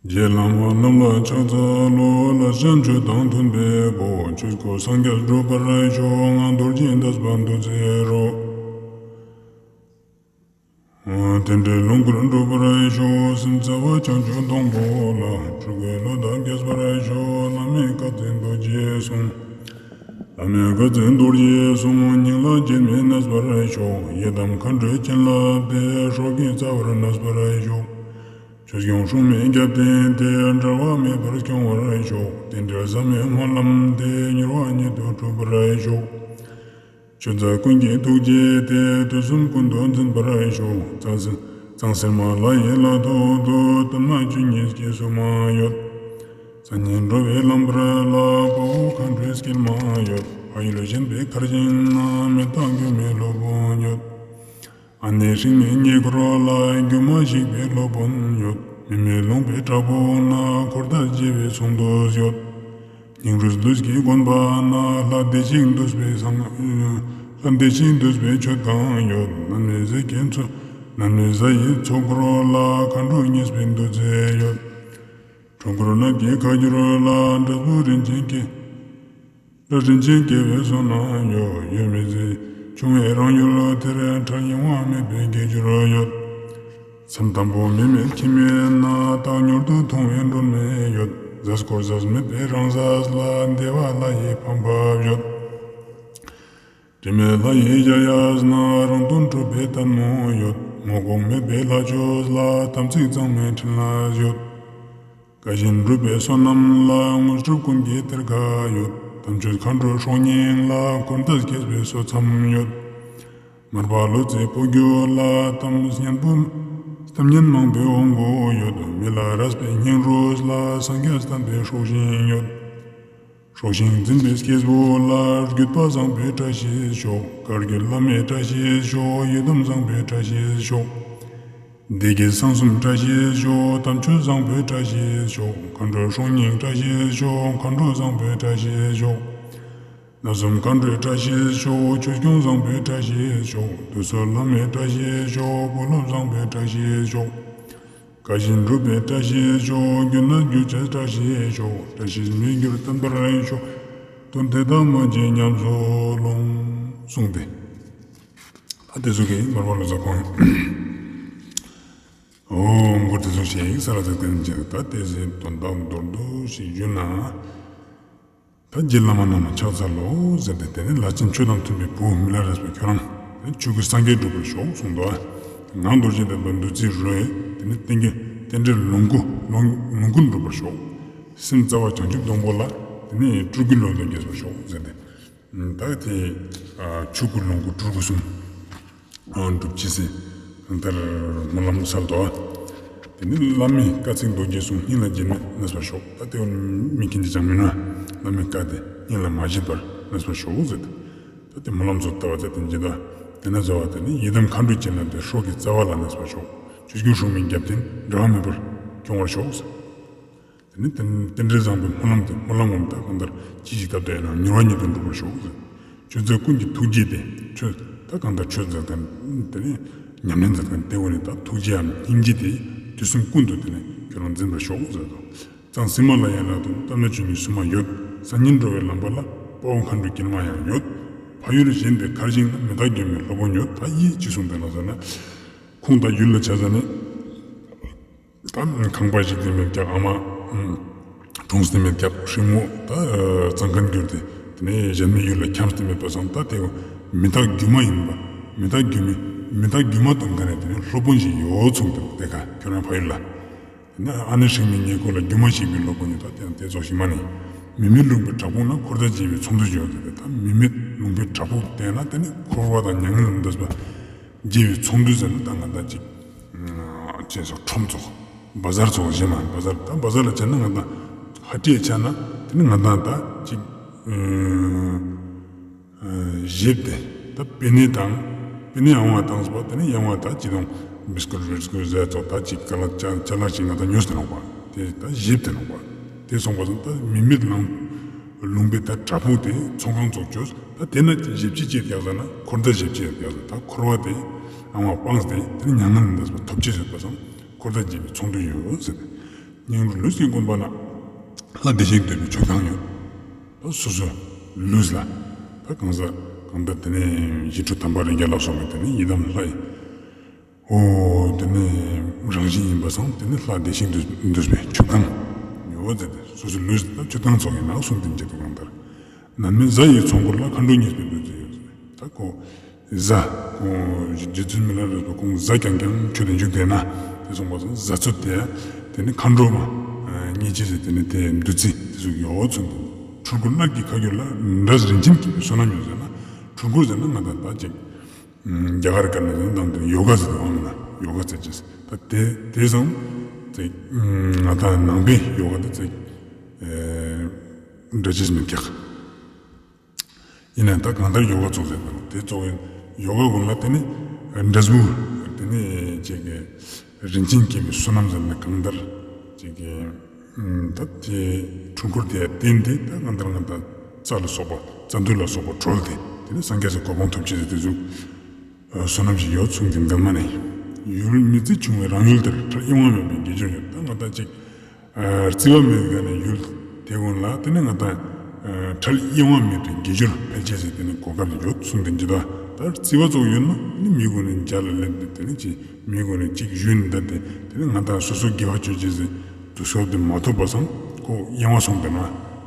རྗེ་བླ་མ་རྣམས་ལ་ཕྱག་འཚལ་ལོ། ལ་བྱམས་ཆོས་དང་མཐུན་པའི་སྒོ། ཆོས་སྐུ་སངས་རྒྱས་འགྲུབ་པར་ཤོག། ངག་རྡོ་རྗེ་འདས་པ་འདུ་བྱེད་རོ། རྟེན་འབྲེལ་ལོངས་སྐུར་འགྲུབ་པར་ཤོག། སེམས་རྩ་བ་བྱང་ཆུབ་སྡོང་པོ་ལ། སྤྲུལ་སྐུའི་བློ་དང་རྒྱས་པར་ཤོག། བླ་མའི་བཀའ་དྲིན་རྡོ་རྗེའི་གསུང་། བླ་མའི་བཀའ་དྲིན་རྡོ་རྗེའི་གསུང་། སྙིང་ལ་རྗེས་མི་གནས་པར་ཤོག། ཡི་དམ་མཁའ་འགྲོའི་བྱིན་རླབས་དེ། སྲོག་གི་རྩ་བར་གནས་པར་ཤོག། ཆོས་སྐྱོང་སྲུང་མའི་རྒྱབ་རྟེན་དེ། འབྲལ་བ་མེད་པར་སྐྱོང་བར་ཤོག། རྟེན་འབྲེལ་ཟབ་མོའི་སྨོན་ལམ་དེ། མྱུར་བ་ཉིད་དུ་འགྲུབ་པར་ཤོག། ཆོས་མཛད་ཀུན་གྱི་ཐུགས་རྗེ་དེ། དུས་གསུམ་ཀུན་ཏུ་འཛིན་པར་ཤོག། གཙང་སེ་གཙང་སེ་མ་ལྷ་ཡི་ལྷ་ཐོག་ཏུ། གཏོར་མ་བཅུ་གཉིས་སྐྱེས་སུ་མ་ཡོད། སང་ཉིན་འགྲོ་བའི་ལམ་བར་ལ། དཔའ་བོ་མཁའ་འགྲོའི་སྐྱེལ་མ་ཡོད། ཕ་ཡུལ་གཞན་པའི་མཁར་ཆེན་ན། མེ་སྟག་མགོན་མེད་སློབ་དཔོན་ཡོད། ཨ་ནེ་སྲིང་མོའི་ཉེ་འཁོར་ལ། སྒྱུ་མ་ཞིག་པའི་སློབ་དཔོན་ཡོད། མི་མེད་ལུང་པའི་བྲག་ཕུག་ན། འཁོར་དང་བཅས་པའི་ཚོགས་འདུས་ཡོད། སྙིང་རུས་ལུས་ཀྱི་དགོན་པ་ན། ལྷ་བདེ་ཆེན་འདུས་པའི་སངས། ལྷ་བདེ་ཆེན་འདུས་པའི་མཆོད་ཁང་ཡོད། ནམ་མེད་གཟི་གི་མཚོ། ནམ་མེད་གཟི་ཡི་མཚོ་འཁོར་ལ། མཁའ་འགྲོ་མཉེས་པའི་འདུ་འཛི་ཡོད། ཁྲོ་འཁོར་ནགས་ཀྱི་ཁ་བསྒྱུར་ལ། འབྲས་བུ་རིན་ཆེན་སྐྱེ། འབྲས་རིན་ཆེན་སྐྱེ་བའི་བསོད་ནམས་ཡོད། ཡོད་མེད་ཟད་ཆུང་བའི་རང་ཡུལ་དེར། ཁྲག་ཡེངས་པ་མེད་པའི་དགེ་སྦྱོར་ཡོད། མཚམས་དམ་པོ་མི་མེད་ཁྱིམ་མེད་ན། རྟག་མྱུར་དུ་མཐོང་བའི་སྒྲོན་མེ་ཡོད། གཟའ་སྐོར་གཟའ་མེད་པའི་རང་གཟའ་ལ། བདེ་བ་ལྷ་ཡི་ཕམ་ཕབ་ཡོད། དྲི་མེད་ལྷ་ཡི་གཞལ་ཡས་ན། རང་དོན་གྲུབ་པའི་ལྟད་མོ་ཡོད། ངོ་ལྐོག་མེད་པའི་ལྷ་ཆོས་ལ། དམ་ཚིག་གཙང་མའི་ཕྲིན་ལས་ཡོད། བཀའ་བཞིན་སྒྲུབ་པའི་བསོད་ནམས་ལ། དངོས་གྲུབ་ཀུན་གྱི་གཏེར་ཁ་ཡོད། དམ་ཆོས་མཁའ་འགྲོའི་སྲོག་སྙིང་ལ། འཁོར་འདས་སྐྱེས་པའི་གསོད་མཚམས་ཡོད། མར་པ་ལོ་ཙཱའི་སྤོ་རྒྱུ་ལ། གཏམ་སྙན་པོ། གཏམ་སྙན་མང་པོའི་དབང་པོ་ཡོད། མི་ལ་རས་པའི་སྙིང་རུས་ལ། སངས་རྒྱས་བསྟན་པའི་སྲོག་ཤིང་ཡོད། སྲོག་ཤིང་འཛིན་པའི་སྐྱེས་བུ་ལ། བརྒྱུད་པ་བཟང་པོའི་བཀྲ་ཤིས་ཤོག། བཀའ་བརྒྱུད་བླ་མའི་བཀྲ་ཤིས་ཤོག། ཡི་དམ་བཟང་པོའི་བཀྲ་ཤིས་ཤོག། སྡེ་བརྒྱད་གསང་གསུམ་བཀྲ་ཤིས་ཤོག། དམ་ཆོས་བཟང་པོའི་བཀྲ་ཤིས་ཤོག། མཁའ་འགྲོའི་སྲོག་སྙིང་བཀྲ་ཤིས་ཤོག། མཁའ་འགྲོ་བཟང་པོའི་བཀྲ་ཤིས་ཤོག། རྣམ་གསུམ་མཁའ་འགྲོའི་བཀྲ་ཤིས་ཤོག། ཆོས་སྐྱོང་བཟང་པོའི་བཀྲ་ཤིས་ཤོག། བདུད་རྩི་བླ་མའི་བཀྲ་ཤིས་ཤོག། བུ་སློབ་བཟང་པོའི་བཀྲ་ཤིས་ཤོག། བཀའ་བཞིན་སྒྲུབ་པའི་བཀྲ་ཤིས་ཤོག། རྒྱུད་ན་རྒྱུད་ཆེན་བཀྲ་ཤིས་ཤོག། བཀྲ་ཤིས་མི་འགྱུར་བརྟན་པར་ཤོག། དོན་དེ་དག་མ་སྐྱེས་ཉམས་སུ་ལོངས། གསུངས་ཏེ། ད་དེ་ཚོ་གིས་མར་པ་ལོ་ཙཱ་ཁོང་། ཨོ་མགུར་དེ་ཚོ་ཞིག་ས་ལ་ཚིག་དེ་འཇལ། ད་དེ་ཚོའི་དོན་དག་མདོར་བསྡུས་ཤིག་བརྗོད་ན། ད་རྗེ་བླ་མ་རྣམས་ལ་ཕྱག་འཚལ་ལོ་ཟེར་ཏེ། དེ་ནས་ལ་ཕྱིན་ཆོས་དང་མཐུན་པའི་བུ་མི་ལ་རས་པས་ཁྱོད་རང་ཆོས་སྐུ་སངས་རྒྱས་འགྲུབ་པར་ཤོག་གསུངས་འདུག། ངག་རྡོ་རྗེ་འདི་ལ་འདུ་འཛི་རོལ། དེ་ནས་རྟེན་གྱི་རྟེན་འབྲེལ་ལོངས་སྐུ་ལོངས་ལོངས་སྐུ་འགྲུབ་པར་ཤོག། སེམས་རྩ་བ་བྱང་ཆུབ་སྡོང་པོ་ལ། དེ་ནས་སྤྲུལ་སྐུའི་བློ་དང་རྒྱས་པར་ཤོག་ཟེར་ཏེ། ད་དེ་ཆོས་སྐུ་ལོངས་སྐུ་སྤྲུལ་སྐུ་གསུམ། སྒྲུབ་ཅི་སྲིད་གང་ལྟར་སྨོན་ལམ་གསལ་དོ། དེ་ནི་བླ་མའི་བཀའ་ཚིག་རྡོ་རྗེ་གསུང་སྙིང་ལ་རྗེས་མེད་གནས་པར་ཤོག། ད་དེ་མི་མཁྱེན་ཅི་ཅང་མིན་ན། བླ་མའི་བཀའ་དེ་སྙིང་ལ་མ་བརྗེད་པར་གནས་པར་ཤོག་ཟེར་ཏེ། ད་དེ་སྨོན་ལམ་ཚོ་ལྟ་བ་ཚེ་དེ་འཇི་ད། དེ་ན་རྩ་བ་དེ་ནི་ཡི་དམ་མཁའ་འགྲོའི་བྱིན་རླབས་དེ་སྲོག་གི་རྩ་བ་ལ་གནས་པར་ཤོག། ཆོས་སྐྱོང་སྲུང་མའི་རྒྱབ་རྟེན་འབྲལ་བ་མེད་པར་སྐྱོང་བར་ཤོག་ཟེར། དེ་ནི་རྟེན་རྟེན་འབྲེལ་བཟང་པོའི་སྨོན་ལམ་དེ། སྨོན་ལམ་ངོ་མ་ད་གང་ལྟར་ཅི་ཞིག་བཏབ་སྟེ་ཡིན་ན་མྱུར་བ་ཉིད་དུ་འགྲུབ་པར་ཤོག། ཆོས་མཛད་ཀུན་གྱི་ཐུགས་རྗེ་དེ། ཆོས་ད་གང་ལྟར་ཆོས་མཛད་མཁན་དེ་ནི་ཉམས་ལེན་མཛད་མཁན་དེ་འོ་ནི་ད་ཐུགས་རྗེའམ་སྙིང་རྗེ་དེ་དུས་གསུམ་ཀུན་ཏུ་དེ་ནི་ཁྱོད་རང་འཛིན་པར་ཤོག་ཟེར་དོ། གཙང་སེ་མ་ལ་ཡ་ལ་དང་གཏོར་མ་བཅུ་གཉིས་སུ་མ་ཡོད། སང་ཉིན་འགྲོ་བའི་ལམ་པ་ལ་དཔའ་བོ་མཁའ་འགྲོའི་སྐྱེལ་མ་ཡང་ཡོད། ཕ་ཡུལ་གཞན་པའི་མཁར་ཆེན་ན། མེ་སྟག་མགོན་མེད་སློབ་དཔོན་ཡོད། ད་ཡིད་ཅི་གསུངས་པའི་ལ་ཟེར་ན། ཁོང་ད་ཡུལ་ལ་བྱས་ཙང་ནི། ད་ཁང་པ་ཞིག་དེ་མེད་ཀྱང་ཨ་མ། གྲོངས་ཏེ་མེད་ཀྱང་སྲིང་མོ་ད་གཙང་ཁང་བསྒྱུར་ཏེ། དེ་ནས་གཞན་མའི་ཡུལ་ལ་འཁྱམས་ཏེ་མེད་པ་སང་ད་དེ་མེ་སྟག་མགོན་མེད་ཡིན་པ། མེ་སྟག་མགོན་མེད་མེ་སྟག་མགོན་མེད་དང་འགལ་ནས་དེ་ནས་སློབ་དཔོན་ཞིག་ཡོད་ཚུགས་འདུག་དེ་ག་ཁྱོད་རང་ཕ་ཡུལ་ལ། དེ་ནས་ཨ་ནེ་སྲིང་མོའི་ཉེ་འཁོར་ལ་སྒྱུ་མ་ཞིག་པའི་སློབ་དཔོན་ཡོད། ད་དེ་དེ་ཚོ་ཞིག་མ་ནི། མི་མེད་ལུང་པའི་བྲག་ཕུག་ན། འཁོར་དང་བཅས་པའི་ཚོགས་འདུས་ཡོད་ཟེར་ཏེ། ད་མི་མེད་ལུང་པའི་བྲག་ཕུག་དེ་ན་དེ་ནས་འཁོར་བ་དང་མྱ་ངན་ལས་འདས་པ། རྒྱལ་བའི་ཚོགས་འདུ་ཟེར་ན་ད་ང་ད་ཅིག་ཅེས་སོགས་ཁྲོམ་ཚོགས། བ་ཟར་ཚོགས་ཞེས་མ། བ་ཟར་ད་བ་ཟར་ལ་བྱས་ན་ང་ད་ཧ་ཏིས་བྱས་ན་དེ་ནི་ང་ད་ད་ཅིག་ཨ་ཞིབ་སྟེ་ད་པེ་ནེ་དང་པེ་ནེ་ཡང་བ་དང་སོགས་པ། དེ་ནི་ཡང་བ་ད་ཅི་དང་བིས་ཀུ་ཊི་བིས་ཀུ་ཊི་ཟས་ཚོགས་ད་ཅིག་ཀ་ལ་ཅ་ཅ་ལག་ཅིག་ང་ད་ཉོས་ཏེ་ནོག་པ། དེ་ད་ཞིབ་སྟེ་ནོག་པ། དེ་སོང་པ་སང་ད་མི་མེད་ལང་། ལུང་པའི་ད་བྲག་ཕུག་དེ་ཚོང་ཁང་ཚོགས་བཅོས། ད་དེ་ན་བཞི་བཅུ་ཅེས་བརྒྱབ་ཟ་ན་འཁོར་ཟླ་བཞི་བཅུ་ཡང་བརྒྱབ་ཟ། ད་འཁོར་བ་དེ་ཨང་བ་སྤངས་ཏེ་དེ་ནི་མྱ་ངན་ལས་འདས་པ་ཐོབ་ཅེས་ཡོད་པ་སང་འཁོར་ཟླ་བརྒྱད་པའི་ཚོང་འདུས་ཡོད་ཟེར། སྙིང་རུས་ལུས་ཀྱི་དགོན་པ་ན་ལྷ་བདེ་ཞིང་འདོད་པའི་མཆོད་ཁང་ཡོད། ད་སོ་སོ་ལུས་ལ་ད་གང་ཟག་གང་ལྟར་དེ་ནས་ཞི་ཁྲོ་དམ་པ་རིགས་བརྒྱ་ལ་སོགས་པའི་དེ་ནས་ཡི་དམ་ལྷ་ཡི། ཨོ། དེ་ནས་རང་བཞིན་ཡིན་པ་སང་དེ་ནས་ལྷ་བདེ་ཞིང་འདོད་པའི་མཆོད་ཁང་ཡོད་ཟེར་ཏེ། སོ་སོ་ལུས་ལ་མཆོད་ཁང་ཚོགས་ཡིན་ན་གསུང་དེ་འགྱེད་དུ་གང་ལྟར། ནན་མོའི་གཟའ་ཡི་ཚོགས་འཁོར་ལ་མཁའ་འགྲོ་མཉེས་པའི་བདུད་རྩི་ཡོད་ཟེར། ད་ཁོ་གཟའ་ཁོ་རྗེ་བཙུན་མི་ལ་རས་པ་ཁོང་གཟའ་རྐྱང་རྐྱང་ཆོས་དེ་འཇུག་བསྡད་ན་དེ་སོང་པ་སང་གཟའ་ཚོད་དེ་དེ་ནི་མཁའ་འགྲོ་མ་མཉེས་ཅེས་ཟེར་དེ་ནི་དེ་བདུད་རྩི་དེ་ཚོ་ཡོད་ཚུལ་དུ། འཁྲུལ་འཁོར་སྣར་གྱི་ཁ་རྒྱུད་ལ་འདྲ་རིན་ཆེན་གྱིས་བསོད་ནམས་ཡོད་ཟེར་ན། འཁྲུལ་འཁོར་ཟེར་ན་ང་དང་ད་ཅིག་རྒྱ་གར་སྐད་ནང་དང་དེ་ཡོ་ག་ཟེར་བ་མིན་ན་ཡོ་ག་ཟེར་ཅེས་ད་དེ་དེ་སང་ང་དང་ནང་པའི་ཡོ་ག་དེ་ཚེ་འདྲ་ཅེས་མི་ཀྱག་ཡིན་ན་ད་གང་ལྟར་ཡོ་ག་ཚོགས་ཟེར་དང་དེ་ཚོགས་ཡོ་ག་ཀུན་ལ་དེ་ནི་འབྲས་བུ་དེ་ནི་ཅེས་ཀྱི་རིན་ཆེན་སྐྱེས་པའི་བསོད་ནམས་ཟེར་ན་གང་ལྟར་ཅེས་ཀྱི་ད་དེ་འཁྲུལ་འཁོར་དེ་ཡང་བརྟེན་ཏེ་ད་གང་ལྟར་ང་ད་རྩ་ལ་སོགས་པ་རྩ་མདུད་ལ་སོགས་པ་གྲོལ་ཏེ་དེ་ནི་སངས་རྒྱས་སུ་གོ་འཕང་ཐོབ་ཅེས་ཟེར་དེ་ཚོ་བསོད་ནམས་ཤིག་ཡོད་གསུངས་ཏེ་འདི་མ་ནི། ཡུལ་མི་བརྩི་ཆུང་བའི་རང་ཡུལ་དེར་གཡེང་བ་མེད་པའི་དགེ་སྦྱོར་ཡོད། ད་ང་ད་ཅིག་རྩི་བ་མེད་མཁན་ནི་ཡུལ་དེ་ཀུན་ལ་དེ་ནི་ང་དང་ཁྲལ་གཡེང་བ་མེད་པའི་དགེ་སྦྱོར་འཕེལ་ཆེས་ཟེར་དེ་ནི་གོ་སྐབས་ཡོད་གསུངས་ཏེ་འདི་ད་ད་རྩི་བ་ཚོགས་ཡོད་ན་ནི་མི་ཀུན་ནི་རྒྱ་ལ་སླེབས་ཏེ་དེ་ནི་ཅི་མི་ཀུན་ནི་ཅིག་ཡུལ་འདི་དེ་དེ་ནི་ང་དང་སོ་སོ་དགེ་བ་བཅོ་ཅེས་ཟེར་དུས་སྐབས་དེ་མ་ཐོབ་པ་སང་ཁོ་གཡེང་བ་སོང་དེ་ན་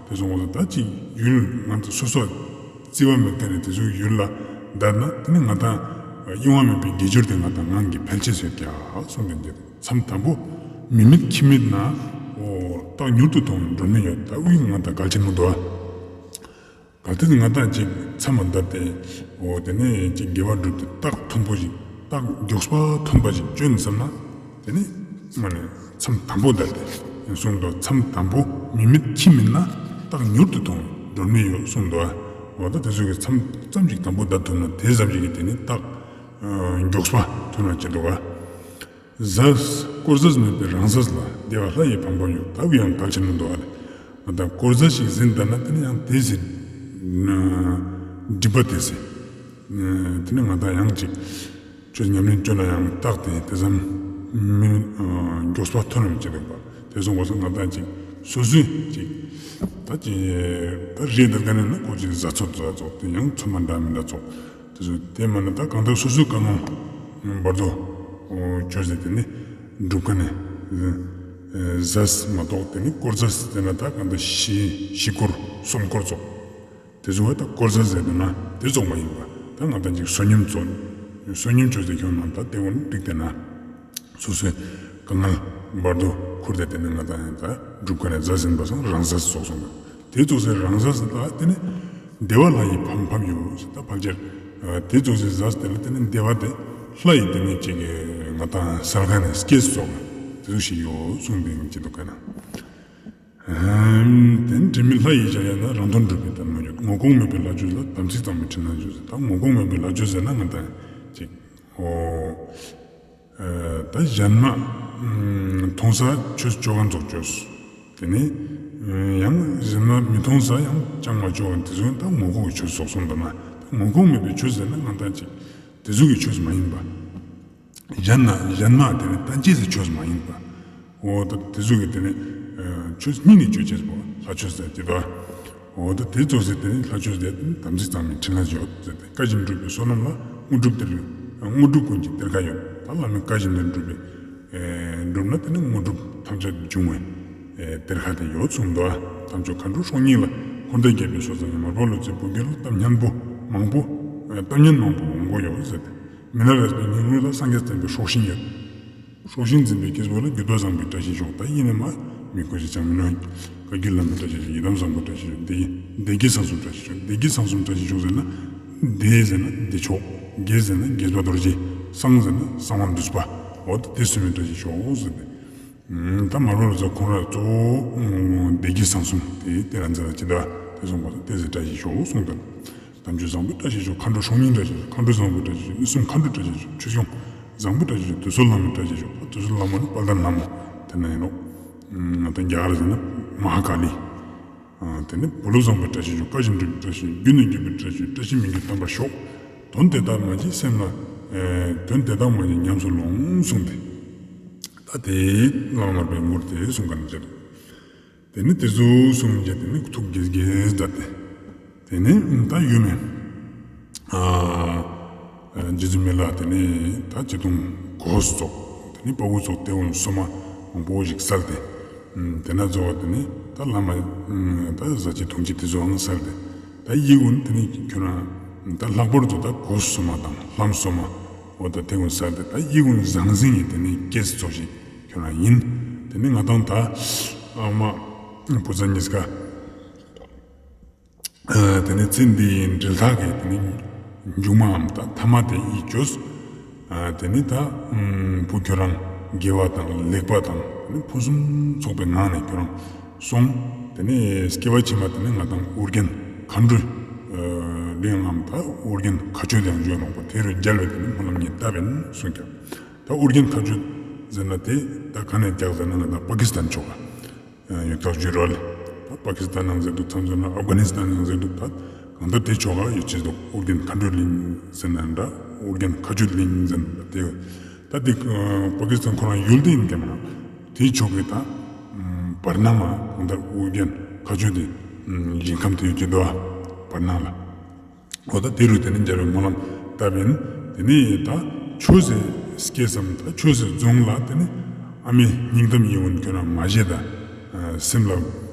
དེ་སོང་བ་ད་ཅིག་ཡུལ་ང་དང་སོ་སོ་རྩི་བ་མེད་མཁན་ནི་དེ་ཚོ་ཡུལ་ལ་བསྡད་ན་དེ་ནི་ང་དང་གཡེང་བ་མེད་པའི་དགེ་སྦྱོར་དེ་ང་དང་ངང་གིས་འཕེལ་ཆེས་ཡོད་ཀྱག་གསུངས་ཏེ་འདི། མཚམས་དམ་པོ་མི་མེད་ཁྱི་མེད་ན། འོ་རྟག་མྱུར་དུ་མཐོང་བའི་སྒྲོན་མེ་ཡོད། ད་དབུས་ང་དང་གལ་ཆེན་མོ་འདུག་ཨ། གལ་ཏེ་ང་དང་ཅིག་མཚམས་མ་བསྡད་དེ་འོ་དེ་ནས་ཅིག་དགེ་བ་སྒྲུབ་སྟེ་རྟགས་མཐོན་པོ་ཞིག་རྟགས་མགྱོགས་པ་ཐོན་པ་ཞིག་བཅོས་ནས་བསམ་ན་དེ་ནི་མ་ནས་མཚམས་དམ་པོ་བསྡད་དེ་གསུངས་འདུག་མཚམས་དམ་པོ་མི་མེད་ཁྱི་མེད་ན་རྟགས་མྱུར་དུ་མཐོང་བའི་སྒྲོན་མེ་ཡོད་གསུངས་འདུག་འོ་ད་དེ་ཚོ་གི་མཚམས་ཙམ་ཞིག་དམ་པོ་བསྡད་ཐུབ་ན་དེ་ཙམ་ཞིག་གིས་དེ་ནི་རྟགས་མགྱོགས་པ་ཐོན་པ་བྱེད་འདུག་ག་གཟའ། དཀོར་གཟའ་མེད་པའི་རང་གཟའ་ལ། བདེ་བ་ལྷ་ཡི་ཕམ་ཕམ་ཡོད། ད་གུ་ཡང་གལ་ཆེན་མོ་འདུག་ཨ་ལེ། ང་དང་དཀོར་གཟའ་ཞིག་ཟིན་བསྡད་ན་དེ་ནི་ཡང་དེ་ཟིན། སྒྲིབ་པ་དེ་ཟིན། དེ་ནི་ང་དང་ཡང་ཅིག་ཆོས་ཉམས་ལེན་བཅོས་ན་ཡང་རྟགས་དེ་དེ་ཙམ་མི་མགྱོགས་པ་ཐོན་རུང་བྱེད་འདུག་པ། དེ་སོང་བ་སོང་ང་དང་ཅིག་སོ་སོས་ཅིག་ད་ཅིག་ད་རེད་འདི་ག་ནས་ན་ཁོ་ཅིག་གཟའ་ཚོད་གཟའ་ཚོད་དེ་ཡང་ཚོད་མ་འདྲ་མི་འདྲ་ཚོད། དེ་ཚོ་དེ་མ་ན་ད་གང་ལྟར་སོ་སོའི་དཀའ་ངལ་བར་དུ་ཆོས་ཟེར་དེ་ནི་སྒྲུབ་ཀ་ནས་གཟའ་མ་གཏོགས་དེ་ནི་དཀོར་གཟའ་ཟེར་ན་ད་གང་ལྟར་བཞི་བཞི་སྐོར་གསུམ་སྐོར་ཚོགས། དེ་ཚོ་བ་ད་དཀོར་གཟའ་ཟེར་དུས་ན་དེ་ཚོགས་མ་ཡིན་པ་ད་ང་ད་ཅིག་བསོད་སྙོམས་ཚོགས། བསོད་སྙོམས་ཆོས་ཟེར་ཁྱོད་ན་ད་དེ་བོ་ནི་འགྲིག་དེ་ན། སོ་སོའི་དཀའ་ངལ་བར་དུ་ཁུར་ཏེ་དེ་ནི་ང་དང་ཡང་ད་སྒྲུབ་ཀ་ནས་གཟའ་ཟིན་པ་སོང་རང་གཟའ་སོགས་སོང་། དེ་ཚོགས་སའི་རང་གཟའ་ཟིན་ལ་དེ་ནི་བདེ་བ་ལྷ་ཡི་ཕམ་ཕམ་ཡོད་ཟེར་ད་ཕལ་ཆེར་དེ་ཚོགས་སའི་གཟའ་དེ་ལ་དེ་ནི་བདེ་བ་དེ་ལྷ་ཡི་དེ་ནི་ཅིག་ང་དང་སལ་ཁ་ནས་སྐྱེས་སོགས་དེ་ཚོ་ཞིག་ཡོད་གསུངས་པའི་ཅི་འདུག་ག་ན། དེ་ནི་དྲི་མེད་ལྷ་ཡི་ཕྱག་གཡས་ན་རང་དོན་སྒྲུབ་པའི་ལྟད་མོ་ཡོད། ངོ་གོང་མེད་པའི་ལྷ་ཆོས་ལ་དམ་ཚིག་གཙང་མའི་འཕྲིན་ལས་ཡོད་ཟེར་ད་ངོ་གོང་མེད་པའི་ལྷ་ཆོས་ཟེར་ན་ང་དང་ཅིག་ཨོ། ད་གཞན་མ་མཐོང་ས་ཆོས་ཆོ་ག་ཚོགས་ཆོས། དེ་ནས་ཡང་གཞན་མ་མི་མཐོང་ས་ཡང་ཅང་མ་ཆོ་ག་དེ་ཚོ་ད་ངོ་གོང་གི་ཆོས་ཚོགས་སོང་འདུག་ན་ད་ངོ་གོང་མེད་པའི་ཆོས་ཟེར་ན་ང་ད་ཅིག་དེ་ཚོ་གི་ཆོས་མ་ཡིན་པ། གཞན་ན་གཞན་མ་དེ་ནི་ལྟ་བྱེད་ཟེར་ཆོས་མ་ཡིན་པ། འོ་ད་དེ་ཚོ་གི་དེ་ནི་ཆོས་སྙིང་ནས་ཆོས་ཅེས་པོ་ལྷ་ཆོས་ཟེར་གྱི་ད། འོ་ད་དེ་ཚོ་ཟེར་དེ་ནི་ལྷ་ཆོས་ཟེར་དེ་ནི་དམ་ཚིག་གཙང་མའི་འཕྲིན་ལས་ཡོད་ཟེར་ཏེ་བཀའ་བཞིན་སྒྲུབ་པའི་བསོད་ནམས་ལ་དངོས་གྲུབ་སྟེར་བའི་དངོས་གྲུབ་ཀུན་གྱི་གཏེར་ཁ་ཡོད། ད་བླ་མའི་བཀའ་བཞིན་དུ་སྒྲུབ་པའི་སྒྲུབ་ན་དེ་ནི་དངོས་གྲུབ་ཐམས་ཅད་འབྱུང་བའི་གཏེར་ཁ་དེ་ཡོད་གསུངས་འདུག་དམ་ཆོས་མཁའ་འགྲོ་སྲོག་སྙིང་ལ་འཁོར་འདས་བརྒྱད་པའི་སྲོག་རྩ་ནས་མར་པ་ལོ་ཙཱའི་བུ་རྒྱུད་ལ་གཏམ་སྙན་པོ་མང་པོ་གཏམ་སྙན་མང་པོ་འོང་གི་ཡོད་ཟེར་ཏེ། མི་ལ་རས་པའི་སྙིང་རུས་ལ་སངས་རྒྱས་བསྟན་པའི་སྲོག་ཤིང་ཡོད། སྲོག་ཤིང་འཛིན་པའི་སྐྱེས་བུ་ལ་བརྒྱུད་པ་བཟང་པོའི་བཀྲ་ཤིས་ཤོག་ད་ཡིན་ནི་མ་མི་ཁོ་ཞིག་ཅང་མི་ནོན། བཀའ་བརྒྱུད་བླ་མའི་བཀྲ་ཤིས་ཤོག་ཡི་དམ་བཟང་པོའི་བཀྲ་ཤིས་ཤོག་སྡེ་སྡེ་དགེ་གསང་གསུམ་བཀྲ་ཤིས་ཤོག་སྡེ་དགེ་གསང་གསུམ་བཀྲ་ཤིས་ཤོག་ཟེར་ན། སྡེ་ཟེར་ན་བདེ་མཆོག་སྡེ་དགེ་ཟེར་ན་དགེ་བ་རྡོ་རྗེ། གསང་ཟེར་ན་གསང་བ་འདུས་པ། འོ་ད་སྡེ་གསུམ་པའི་བཀྲ་ཤིས་ཤོག་ཟེར་ཏེ། ད་མར་པ་ལོ་ཙཱ་ཁོང་ར་གཙོ་བོ་སྡེ་དགེ་གསང་གསུམ་དེ་དེ་ར་མཛད་ལ་ཅི་ད་དེ་སོང་པ་དེ་ཟེར་བཀྲ་ཤིས་ཤོག་གསུངས་དང་། དམ་ཆོས་བཟང་པོའི་བཀྲ་ཤིས་ཤོག་མཁའ་འགྲོ་སྲོག་སྙིང་བཀྲ་ཤིས་ཤོག་མཁའ་འགྲོ་བཟང་པོའི་བཀྲ་ཤིས་ཤོག་གནས་གསུམ་མཁའ་འགྲོའི་བཀྲ་ཤིས་ཤོག་ཆོས་སྐྱོང་བཟང་པོའི་བཀྲ་ཤིས་ཤོག་དུད་སོལ་ལྷ་མོའི་བཀྲ་ཤིས་ཤོག་དུད་སོལ་ལྷ་མོ་ནི་དཔལ་ལྡན་ལྷ་མོ་དེ་ན་ཡིན་ནོ། ད་རྒྱ་གར་ཟེར་ན་མ་ཧཱ་ཀཱ་ལི། དེ་ནས་བུ་སློབ་བཟང་པོའི་བཀྲ་ཤིས་ཤོག། བཀའ་བཞིན་སྒྲུབ་པའི་བཀྲ་ཤིས་ཤོག། རྒྱུ་ནི་བརྒྱུད་པའི་བཀྲ་ཤིས་ཤོག། བཀྲ་ཤིས་མི་འགྱུར་བརྟན་པར་ཤོག། དོན་དེ་དག་མ་བརྗེད་སེམས་ལ། དོན་དེ་དག་མ་བརྗེད་ཉམས་སུ་ལོངས་གསུངས་ཏེ། ད་དེ་བླ་མ་མར་པས་མགུར་དེ་གསུང་ག་ནས་བྱེད། དེ་ནི་དེ་ཚོ་གསུངས་རྗེས་དེ་ནི་ཐུགས་དགྱེས་དགྱེས་ད་དེ། དེ་ནི་ད་ཡོད་མེད། རྗེ་བཙུན་མི་ལ་དེ་ནི་ད་ཅི་དུང་གོས་ཙོག། དེ་ནི་པ་ཝུ་ཙོག་སྟེ་འོན་སོ་མ་མང་པོ་ཞིག་སལ་ཏེ། དེ་ན་ཚོ་བ་དེ་ནི་ད་བླ་མ་ད་ཟ་ཅི་འཐུང་ཅི་དེ་ཚོའང་སལ་ཏེ། ད་ཡིད་འོན་དེ་ནི་ཁྱོད་རང་ད་ལྷག་པར་དུ་ད་གོས་སོ་མ་དང་ལྷམ་སོ་མ་འོ་ད་དེ་འོན་སལ་ཏེ། ད་ཡིད་འོན་ཟང་ཟིང་ངེ་དེ་ནི་སྐྱེས་ཙོག་ཞིག་ཁྱོད་རང་ཡིན། དེ་ནི་ང་དང་ད་ཨ་མ་བུ་ཚ་གཉིས་ཀ། དེ་ནས་ཚེ་འདིའི་འབྲེལ་ཐག་གི་དེ་ནས་མཇུག་མའམ་ད་ཐ་མ་དེ་ཡིད་བཅོས། དེ་ནས་ད་བུ་ཁྱོད་རང་དགེ་བ་དང་ལེགས་པ་དང་དེ་ནས་ཕུན་སུམ་ཚོགས་པའི་ངང་ནས་ཁྱོད་རང་སོང་། དེ་ནས་སྐྱེ་བ་ཕྱི་མ་དེ་ནས་ང་དང་ཨོ་རྒྱན་མཁའ་འགྲོའི་གླིང་ངམ་ད་ཨོ་རྒྱན་མཁའ་སྤྱོད་དེ་ཡང་འཇོན་ནོག་པ། དེ་རུ་མཇལ་བའི་དེ་ནས་སྨོན་ལམ་ངས་བཏབ་ཡིན་གསུངས་ཀྱང་། ད་ཨོ་རྒྱན་མཁའ་སྤྱོད་ཟེར་ན་དེ་ད་ག་ནས་རྒྱག་ཟེར་ན་ང་དང་པ་ཀི་སི་ཐན་ཕྱོགས་ལ། ཡོད་ཐག་ཆོད་རོལ། ད་པ་ཀི་སི་ཐན་ནང་ཟེར་འདུག་ཐང་ཚོ་ན་ཨབ་གྷ་ནི་སི་ཐན་ནང་ཟེར་འདུག་ད་གང་ལྟར་དེ་ཕྱོགས་ལ་ཡོད་ཅེས་འདུག་ཨོ་རྒྱན་མཁའ་འགྲོའི་གླིང་ཟེར་ན་འདྲ། ཨོ་རྒྱན་མཁའ་སྤྱོད་གླིང་ཟེར་ན་འདྲ། དེ་ད་དེ་པ་ཀི་སི་ཐན་ཁོ་རང་ཡུལ་དེ་ཡིན་ཀྱང་མ་དེའི་ཕྱོགས་ཀྱི་ད་བར་སྣང་ལ་གང་ལྟར་ཨོ་རྒྱན་མཁའ་སྤྱོད་དེ་ཞིང་ཁམས་དེ་ཡོད་ཀྱི་འདུག་ཨ། བར་སྣང་ལ། འོ་ད་དེ་རུ་དེ་ནི་མཇལ་བའི་སྨོན་ལམ་བཏབ་ཡིན། དེ་ནི་ད་ཆོས་སི་སྐྱེས་སམ་ད་ཆོས་སི་རྫོང་ལ་དེ་ནི་ཨ་མའི་སྙིང་གཏམ་ཡིད་འོང་ཁྱོད་རང་མ་བརྗེད་ད། སེམས་ལ་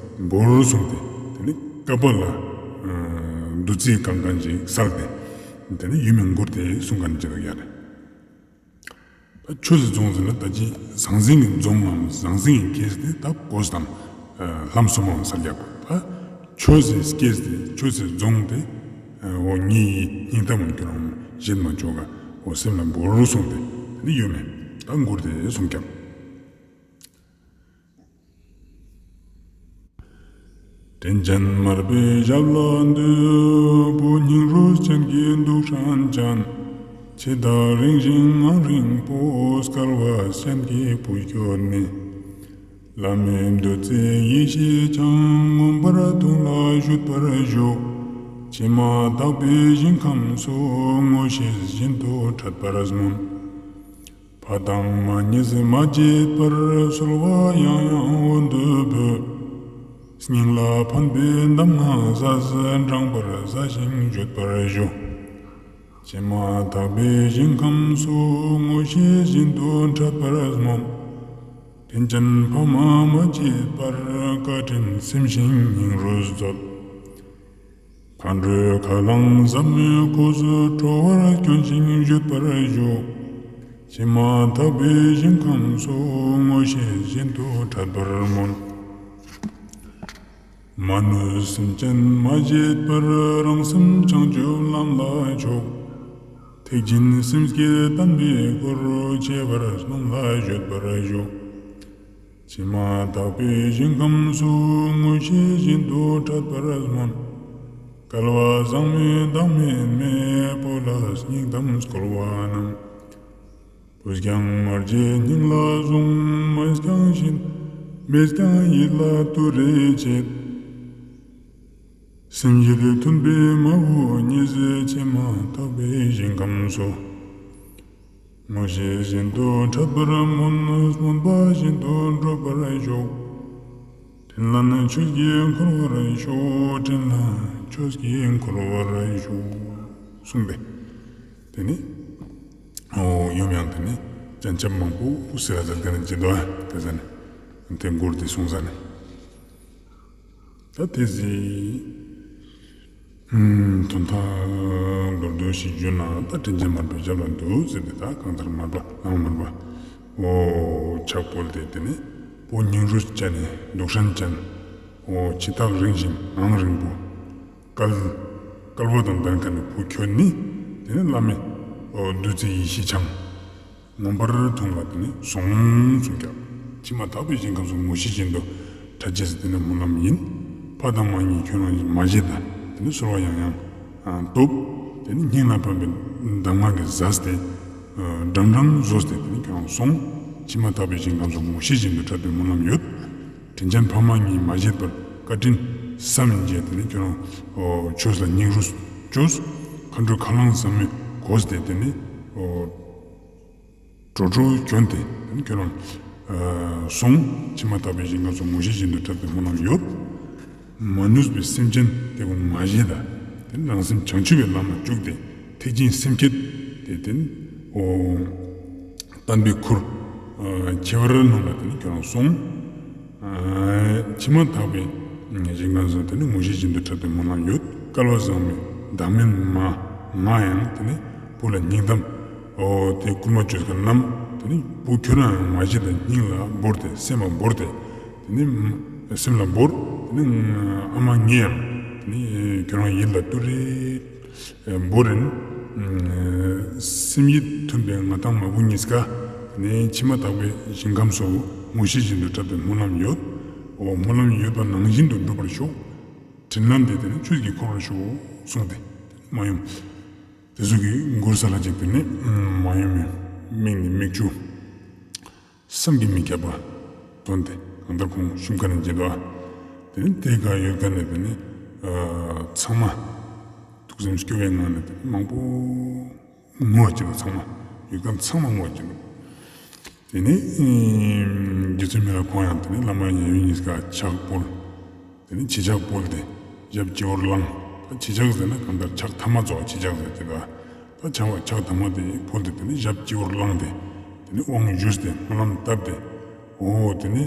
བོར་སོང་སྟེ་དེ་ནི་ཀ་པ་ལ་བདུད་རྩིའི་གང་གང་ཅིག་བསལ་ཏེ་དེ་ནི་ཡུམ་མི་མགུར་དེ་གསུང་ག་ནས་བྱེད་དགོས་ཡ་རེད། ད་ཆོས་སི་རྫོང་ཟེར་ན་ད་ཅི་ཟང་ཟིང་གི་རྫོང་ངམ་ཟང་ཟིང་གི་སྐྱེས་ཏེ་ད་གོས་དང་ལྷམ་སོ་མའང་སལ་རྒྱག་པ། ད་ཆོས་སི་སྐྱེས་ཏེ་ཆོས་སི་རྫོང་དེ་འོ་ངའི་སྙིང་གཏམ་ཁྱོད་རང་བཞེད་མ་བཅུག་ག་འོ་སེམས་ལ་བོར་སོང་སྟེ་དེ་ནི་ཡོད་མེད་ད་མགུར་དེ་གསུང་ཀྱང་། དྲིན་ཅན་མར་པའི་ཞབས་ལ་འདུད། བུ་སྙིང་རུས་ཅན་གྱི་འདུག་ཧྲན་ཅན། འཆི་བདག་རིང་ཞིང་ངང་རིང་པོ། སྐལ་བ་གཞན་གྱི་བུ་ཁྱོད་ནི། བླ་མེད་བདུད་རྩིའི་ཡེ་ཤེས་ཀྱང་། མངོན་པར་མཐོང་ལ་བཞུད་པར་ཞུ། ཕྱི་མ་དག་པའི་ཞིང་ཁམས་སུ། ངོ་ཤེས་བཞིན་དུ་འཕྲད་པར་སྨོན། ཕ་དང་མ་ཉིད་མ་བརྗེད་པར། གསོལ་བ་ཡང་ཡང་འོད་དུ་འབུལ། སྙིང་ལ་ཕན་པའི་གདམས་ངག་ཟབ། བགྲང་བར་ཟ་ཞིང་བཞུད་པར་ཞུ། ཕྱི་མ་དག་པའི་ཞིང་ཁམས་སུ། ངོ་ཤེས་བཞིན་དུ་འཕྲད་པར་སྨོན། དྲིན་ཅན་ཕ་མ་མ་བརྗེད་པར། བཀའ་དྲིན་སེམས་ཤིང་སྙིང་རུས་མཛོད། མཁའ་འགྲོའི་ཁ་རླངས་ཟབ་མོའི་གོས་སུ། སྤྲོ་བར་གྱོན་ཞིང་བཞུད་པར་ཞུ། ཕྱི་མ་དག་པའི་ཞིང་ཁམས་སུ། ངོ་ཤེས་བཞིན་དུ་འཕྲད་པར་སྨོན། མ་ནུས་སེམས་ཅན་མ་བརྗེད་པར། རང་སེམས་བྱང་ཆུབ་ལམ་ལ་ཕྱོགས། ཐེག་ཆེན་སེམས་བསྐྱེད་དམ་པའི་སྒོར། ཆེ་བར་སྨོན་ལ་བཞུད་པར་ཞུ། ཕྱི་མ་དག་པའི་ཞིང་ཁམས་སུ། ངོ་ཤེས་བཞིན་དུ་འཕྲད་པར་སྨོན། སྐལ་བ་བཟང་མོའི་བདག་མེད་མའི། བུ་ལ་སྙིང་གཏམ་བསྐུལ་བ་རྣམས། བུས་ཀྱང་མ་བརྗེད་སྙིང་ལ་བཟུང་། མེས་ཀྱང་ཡིད་མེས་ཀྱང་ཡིད་ལ་དུ་རེ་བྱེད། སེམས་ཡིད་མཐུན་པའི་མ་བུ་གཉིས། ཕྱི་མ་དག་པའི་ཞིང་ཁམས་སུ། ངོ་ཤེས་བཞིན་དུ་འཕྲད་པར་སྨོན། སྨོན་པ་བཞིན་དུ་འགྲུབ་པར་ཤོག། དྲིན་ལན་ཆོས་ཀྱིས་འཁོར་བར་ཤོག། དྲིན་ལན་ཆོས་ཀྱིས་འཁོར་བར་ཤོག། གསུངས་པས། དེ་ནི། ཨོ་ཡུམ་ཡང་དེ་ནི་སྤྱན་ཆབ་མང་པོ་ཟེར་ཟེར་དེ་ནི་ཇི་ལྟར་དེ་ཟེར་ནས་དེ་མགུར་དེ་གསུངས་ཟེར་ནས། ད་དེ་ཟེར། དོན་དག་མདོར་བསྡུས་ཤིག་བརྗོད་ན་ད་དྲིན་ཅན་མར་པའི་ཞབས་ལ་འདུད་ཟེར་ཏེ། ད་གང་ལྟར་མར་པ་བླ་མ་མར་པ་འོ་ཕྱག་ཕུལ་ཏེ་དེ་ནི་བུ་སྙིང་རུས་ཅན་ནི་འདུག་ཧྲན་ཅན། འོ་འཆི་བདག་རིང་ཞིང་ངང་རིང་པོ། སྐལ་སྐལ་བ་དང་ལྡན་མཁན་ནི་བུ་ཁྱོད་ནི། དེ་ནི་བླ་མེད་འོ་བདུད་རྩི་ཡེ་ཤེས་འཆང་། མངོན་པར་མཐོང་ལ་དེ་ནི་སོང་གསུངས་ཀྱང་། ཕྱི་མ་དག་པའི་ཞིང་ཁམས་སུ་ངོ་ཤེས་བཞིན་དུ་འཕྲད་ཅེས་སུ་དེ་ནི་སྨོན་ལམ་ཡིན། ཕ་དང་མ་གཉིས་ཁྱོད་རང་བཞིན་མ་བརྗེད་ད། དེ་ནི་གསོལ་བ་ཡང་ཡང་བཏབ། དེ་ནི་སྙིང་ལ་ཕན་པའི་གདམས་ངག་གིས་ཟས་ཏེ། འགྲམ་འགྲམ་བཟོས་ཏེ་དེ་ནི་ཁྱོད་རང་སོང་། ཕྱི་མ་དག་པའི་ཞིང་ཁམས་སུ་ངོ་ཤེས་བཞིན་དུ་འཕྲད་པའི་སྨོན་ལམ་ཡོད། དྲིན་ཅན་ཕ་མ་གཉིས་མ་བརྗེད་པར། བཀའ་དྲིན་བསམ་ཡིན་བྱས་དེ་ནི་ཁྱོད་རང་ཆོས་ལ་སྙིང་རུས་བཅོས། མཁའ་འགྲོའི་ཁ་རླངས་ཟབ་མོས་གོས་ཏེ་དེ་ནི་འགྲོ་གྲོགས་གྱོན་ཏེ་དེ་ནི་ཁྱོད་རང་སོང་། ཕྱི་མ་དག་པའི་ཞིང་ཁམས་སུ་ངོ་ཤེས་བཞིན་དུ་འཁྲབ་པའི་སྨོན་ལམ་ཡོད། མ་ནུས་པའི་སེམས་ཅན་དེ་ཀུན་མ་བྱེད་ལ། དེ་ནི་རང་སེམས་བྱང་ཆུབ་པའི་ལམ་ལ་བཅུག་སྟེ་ཐེག་ཆེན་སེམས་བསྐྱེད་དེ་དེ་ནི་ཨོ། བསྟན་པའི་ཁུར་ཁྱེར་བར་སྣང་ལ་དེ་ནི་ཁྱོད་རང་སོང་། ཕྱི་མ་དག་པའི་ཞིང་ཁམས་སུ་དེ་ནི་ངོ་ཤེས་བཞིན་དུ་འཁྲབ་པའི་སྨོན་ལམ་ཡོད། སྐལ་བ་བཟང་མོའི་བདག་མེད་མ་ང་ཡང་དེ་ནི་བུ་ལ་སྙིང་གཏམ་ཨོ་དེ་བསྐུལ་མ་བཅོས་ཁ་རྣམས་དེ་ནི་བུ་ཁྱོད་རང་ཡང་མ་བྱེད་དང་སྙིང་ལ་བོར་ཏེ་སེམས་ལ་བོར་ཏེ། དེ་ནི་སེམས་ལ་བོར། དེ་ནི་ཨ་མ་ངས་ཡང་དེ་ནི་ཁྱོད་རང་ཡིད་ལ་དུ་རེ་བོར་རིན། སེམས་ཡིད་མཐུན་པའི་ང་དང་མ་བུ་གཉིས་ཀ་དེ་ནི་ཕྱི་མ་དག་པའི་ཞིང་ཁམས་སུ་ངོ་ཤེས་བཞིན་དུ་འཁྲབ་པའི་སྨོན་ལམ་ཡོད། འོ་སྨོན་ལམ་ཡོད་པ་ནང་བཞིན་དུ་འགྲུབ་པར་ཤོག། དྲིན་ལན་དེ་དེ་ནི་ཆོས་ཀྱི་འཁོར་བར་ཤོག་གསུངས་ཏེ། མ་ཡུམ་དེ་ཚོ་གི་མགུར་ས་ལ་ཅིག་དེ་ནི་མ་ཡུམ་མིག་ནི་མིག་ཆུ། བསམ་གྱིས་མི་ཁྱབ་པ་དོན་དེ་གང་ལྟར་ཁོང་ཤུམ་ཁ་ནས་བརྗེད་པ། དེ་ནི་དེ་ག་ཡོད་ཁ་ནས་དེ་ནི་ཚང་མ་ཐུགས་སེམས་སྐྱོ་བའི་ངང་ནས་དེ་ནི་མང་པོ་ངུ་བ་ཅིག་ལ་ཚང་མ་ཡོད་ཁ་ཚང་མ་ངུ་བ་ཅིག་ལ། དེ་ནི་རྗེ་བཙུན་མི་ལ་ཁོང་ཡང་དེ་ནི་བླ་མ་ཡབ་ཡུམ་གཉིས་ཀ་ཕྱག་ཕུལ། དེ་ནི་ཕྱི་ཕྱག་ཕུལ་ཏེ་ཞབས་སྤྱི་བོར་བླངས། ད་ཕྱི་ཕྱག་ཟེར་ན་གང་ལྟར་ཕྱག་ཐ་མ་ཚོ་ཕྱི་ཕྱག་ཟེར་གྱི་ད། ད་ཕྱག་ཕྱག་ཐ་མ་དེ་ཕུལ་ཏེ་དེ་ནི་ཞབས་སྤྱི་བོར་བླངས་ཏེ་དེ་ནི་དབང་ཞུས་ཏེ་སྨོན་ལམ་བཏབ་སྟེ། འོ་དེ་ནི་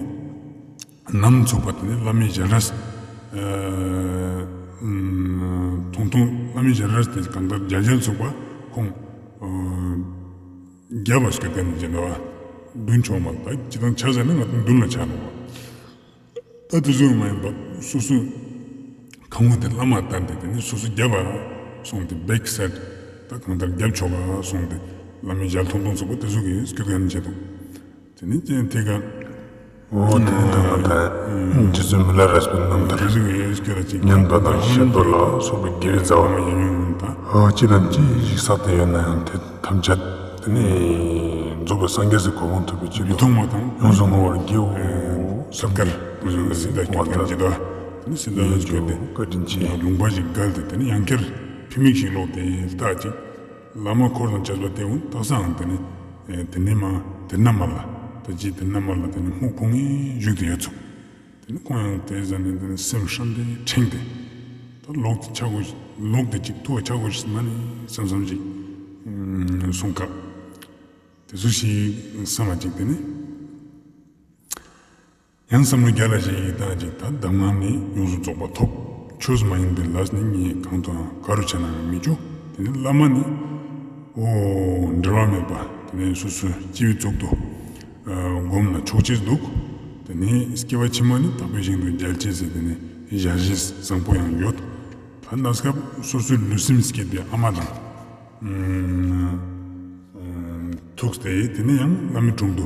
ནམ་ཚུགས་པ་དེ་ནི་བླ་མའི་ཞལ་རས། ཐུང་ཐུང་བླ་མའི་ཞལ་རས་དེ་གང་ལྟར་བརྒྱ་ཆ་ཚུགས་པ་ཁོང་བརྒྱ་པ་སྐྱོད་མཁན་ཅིག་འདུག་བ། བདུན་ཆོག་མ་ད་སྤྱི་བཏང་ཆ་ཟེར་ན་ང་ཚོ་མདུན་ལ་ཆགས་འདུག་བ། ད་དེ་ཚོ་མ་ཡིན་པ་སོ་སོའི་ཁ་ངོ་དེ་བླ་མར་བསྟན་ཏེ་དེ་ནི་སོ་སོ་རྒྱབ་པ་སོང་སྟེ་བེག་སེད་ད་གང་ལྟར་རྒྱབ་ཆོག་ག་སོང་སྟེ་བླ་མའི་ཞལ་མཐོང་མཐོང་ཚུགས་པ་དེ་ཚོ་གིས་སྐྱོད་ག་ནི་བྱེད་དོ། དེ་ནི་ཅན་དེ་ག་འོ་དེ་ནི་ད་ང་ད་རྗེ་བཙུན་མི་ལ་རས་པའི་རྣམ་ཐར་དེ་ཚོ་གིས་སྐྱོད་ལ་ཅིག་ཉན་པ་དང་བཤད་པ་ལ་སོགས་པའི་དགེ་བའི་རྩ་བ་མ་ཡིན་ཡོང་ད། ཨ་ཅི་དང་ཅི་ཞིག་བསགས་ཏེ་ཡོད་ན་ཡང་དེ། ཐམས་ཅད་དེ་ནི་རྫོགས་པའི་སངས་རྒྱས་སུ་གོ་འཕང་ཐོབ་པའི་ཆེད་དུ་མཐོང་བ་དང་ཡོངས་སུ་བསྔོ་བར་བགྱིའོ། སོར་ཀར་སོར་ཀར་སིདྡྷ་སྐྱོད་མཁན་ཅིག་དང་དེ་ནི་སིདྡྷ་ལ་སྐྱོད་དེ་བཀའ་དྲིན་ཆེ། ལུང་པ་ཞིག་བརྒལ་ཏེ་དེ་ནི་ཡང་བསྐྱར་ཕི་མིག་ཞིག་ལོག་སྟེ་ལྟ་ཅིག་བླ་མ་འཁོར་དང་བཅས་པ་དེ་འུན་དག་སའང་དེ་ནི་དེ་ནི་མ་དེ་ན་མ་ལ་ད་ཅི་དེ་ན་མ་ལ་དེ་ནི་སྨུག་ཕུང་ངེ་བཞུགས་ཏེ་ཡོད་ཚུགས། དེ་ནི་ཁོང་ཡང་དེ་ཟ་ནས་དེ་ནི་སེམས་ཧྲན་ཏེ་ཕྲེང་སྟེ། ད་ལོག་ཏེ་ཆ་དགོས་ལོག་སྟེ་ཅིག་ཐུ་བ་ཆ་དགོས་ཤིག་མ་ནི་བསམ་བསམ་ཅིག་གསུང་སྐབས། དེ་ཚོ་ཞིག་བསམ་པ་ཅིག་དེ་ནི། ཡང་བསམ་བློ་རྒྱ་ལ་ཞིག་བཏང་ཅིག་ད་གདམས་ངག་ནི་ཡོངས་སུ་རྫོགས་པ་ཐོབ། ཆོས་སུ་མ་ཡིན་པའི་ལས་ནི་ངས་གང་དུའང་ག་རུ་བྱས་ན་ཡང་མི་བྱུང་། དེ་ནི་བླ་མ་ནི། ཨོ། འབྲལ་བ་མེད་པ་དེ་ནས་སོ་སོའི་སྤྱི་བོའི་གཙུག་ཏུ་སྒོམ་ལ་ཆོག་ཅེས་འདུག་དེ་ནས་སྐྱེ་བ་ཕྱི་མ་ནི་དག་པའི་ཞིང་དུ་མཇལ་ཅེས་ཟེར་དེ་ནས་ཞལ་བཞེས་བཟང་པོ་ཡང་ཡོད། ད་གནས་སྐབས་སོ་སོའི་ལུས་སེམས་བསྐྱེད་པའི་ཨ་མ་དང་། ཐུགས་ཏེ་དེ་ནས་ཡང་བླ་མའི་དྲུང་དུ་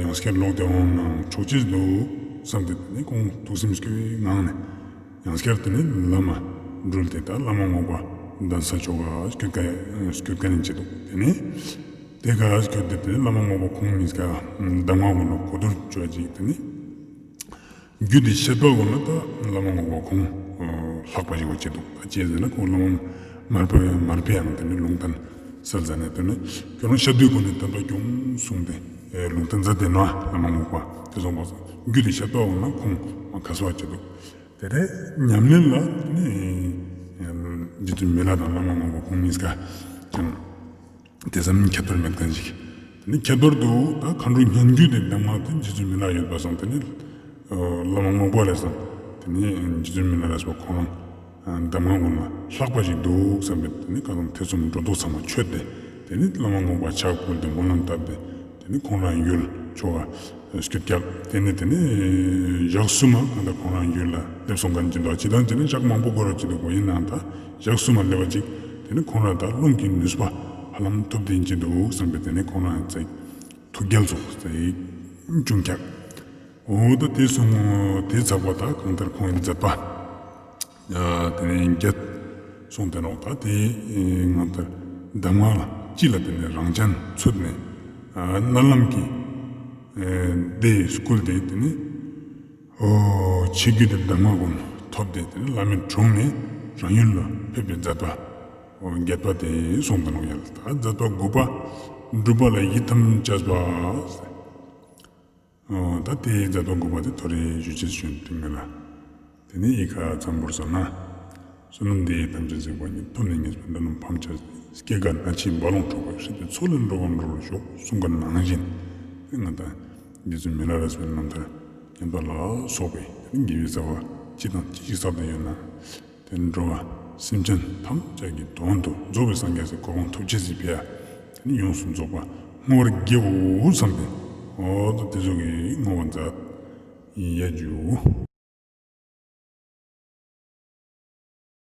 ཡང་སྐྱར་ལོག་སྟེ་འོང་ན་ཆོག་ཅེས་འདུག་བསམ་སྟེ་དེ་ནས་ཁོང་ཐུགས་སེམས་སྐྱོ་བའི་ངང་ནས། ཡང་སྐྱར་དེ་ནས་བླ་མ་འགྲུལ་ཏེ་ད་བླ་མ་རྔོག་པ་གདན་ས་ཆོ་ག་སྐྱོད་ཀ་སྐྱོད་ཀ་ནས་བྱེད་འདུག་དེ་ནས་དེ་ག་སྐྱོད་དེ་དེ་ནས་བླ་མ་རྔོག་པ་ཁོང་གཉིས་ཀ་གདམས་ངག་གུན་ལ་གོ་བསྡུར་བྱས་ཅིག་དེ་ནས་རྒྱུད་དེ་བཤད་པ་གུན་ལ་ད་བླ་མ་རྔོག་པ་ཁོང་ལྷག་པ་ཞིག་བྱེད་འདུག་ད་ཅི་ཟེར་ན་ཁོང་བླ་མ་མར་པ་མར་པ་ཡང་དེ་ནས་ལུང་བསྟན་སལ་ཟ་ནས་དེ་ནས་ཁྱོད་རང་བཤད་དུས་གུན་ནས་དམ་པ་སྐྱོང་གསུངས་ཏེ་ལུང་བསྟན་མཛད་དེ་ན་བླ་མ་རྔོག་པ་དེ་སོང་པ་རྒྱུད་དེ་བཤད་པ་གུན་ལ་ཁོང་མ་ཁ་སོ་བ་བྱེད་འདུག་དེ་རེད། ཉམས་ལེན་ལ་ནི་རྗེ་བཙུན་མི་ལ་དང་བླ་མ་རྔོག་པ་ཁོང་གཉིས་ཀ་ཀྱང་དེ་ཙམ་ཁྱད་པར་མེད་མཁན་ཞིག་དེ་ནི་ཁྱད་པར་དུ་ད་མཁའ་འགྲོ་སྙན་བརྒྱུད་དེ་གདམས་ངག་དེ་རྗེ་བཙུན་མི་ལ་ཡོད་པ་སང་དེ་ནི་བླ་མ་རྔོག་པ་ལས་སང་དེ་ནི་རྗེ་བཙུན་མི་ལ་རས་པ་ཁོང་རང་གདམས་ངག་ཀུན་ལ་ལྷག་པ་ཞིག་འདུག་བསམ་པས་དེ་ནི་བཀའ་དང་ཐེ་ཚོམ་སྒྲོ་འདོགས་ཚང་མ་ཆོད་དེ་དེ་ནི་བླ་མ་རྔོག་པ་ཕྱག་ཕུལ་ཏེ་སྨོན་ལམ་བཏབ་སྟེ། དེ་ནི་ཁོང་རང་ཡུལ་ཆོ་ག་སྐྱོད་སྐྱབས་དེ་ནི་དེ་ནི་ཞག་གསུམ་མ་གང་ལྟར་ཁོང་རང་ཡུལ་ལ་སླེབས་སོང་མཁན་ཅིག་འདུག་སྤྱིར་བཏང་དེ་ནི་ཞག་མང་པོ་འགོར་བ་ཅིག་འདུག་གོ་ཡིན་ནའང་ད་ཞག་གསུམ་མ་སླེབས་པ་ཅིག་དེ་ནི་ཁོང་རང་ད་རླུང་གི་ནུས་པ་ཧ་ལམ་ཐུབ་བསྟན་ཅིག་འདུག་བསམ་པས་དེ་ནི་ཁོང་རང་ཚེ་ཐུགས་རྒྱལ་སོགས་ཚེ་ཅུང་ཁྱབ། འོ་ད་དེ་སོང་དེ་ཚགས་པ་ད་གང་ལྟར་ཁོང་ཡི་མཛད་པ། དེ་ནས་བརྒྱད་སོང་སྟེ་ནོག་ད་དེ་ང་ལྟར་གདམས་ངག་ལ་སྤྱི་ལ་དེ་ནས་རང་བྱན་ཚུད་ནས་མནལ་ལམ་གྱི་བདེ་སྐུལ་ཏེ་དེ་ནས་ ཨོ། ཆོས་བརྒྱུད་དེ་གདམས་ངག་ཀུན་ཐོབ་སྟེ། དེ་ནས་བླ་མེད་གྲོངས་ནས་རང་ཡུལ་ལ་ཕེབས་པའི་མཛད་པ། ཨོ། བརྒྱད་པ་དེ་གསུངས་དང་ལོ་ཡ་ལ། ད་མཛད་པ་དགུ་པ་སྒྲུབ་པ་ལ་ཡིད་ཐམས་ཅད་པ། ཨོ། ད་དེའི་མཛད་པ་དགུ་པ་དེ་ཐོ་རེ་ཞུ་ཆེད་ཞུ་དུས་མེད་ལ། དེ་ནས་ཡི་ག་ཚང་པོར་བསམ་ན། བསོད་ནམས་འདིས་ཐམས་ཅད་གཟིགས་པ་ཉིད། ཐོབ་ནས་ཉེས་པའི་དགྲ་རྣམས་ཕམ་བྱས་ཏེ། སྐྱེ་རྒ་ན་འཆིའི་རྦ་ཀློང་འཁྲུགས་པ་ཡི། སྲིད་པའི་མཚོ་ལས་འགྲོ་བ་སྒྲོལ་བར་ཤོག་གསུངས་པ་ནང་བཞིན། དེ་ང་དང་རྗེ་བཙུན་མི་ལ་རས་པའི་རྣམ་ཐར་ཉན་པ་ལ་སོགས་པའི་དགེ་བའི་རྩ་བ་ཅི་དང་ཅི་ཞིག་བསགས་ཏེ་ཡོད་ན། དེ་ནི་འགྲོ་བ་སེམས་ཅན་ཐམས་ཅད་ཀྱི་དོན་དུ་རྫོགས་པའི་སངས་རྒྱས་སའི་གོ་འཕང་ཐོབ་ཅེས་སི་ཕི་ཡ། དེ་ནི་ཡོངས་སུ་རྫོགས་པ་བསྔོ་བར་བགྱིའོ་བསམ་སྟེ། འོ་ད་དེ་ཚོ་གི་བསྔོ་བ་མཛད་ཡ་རྒྱུ།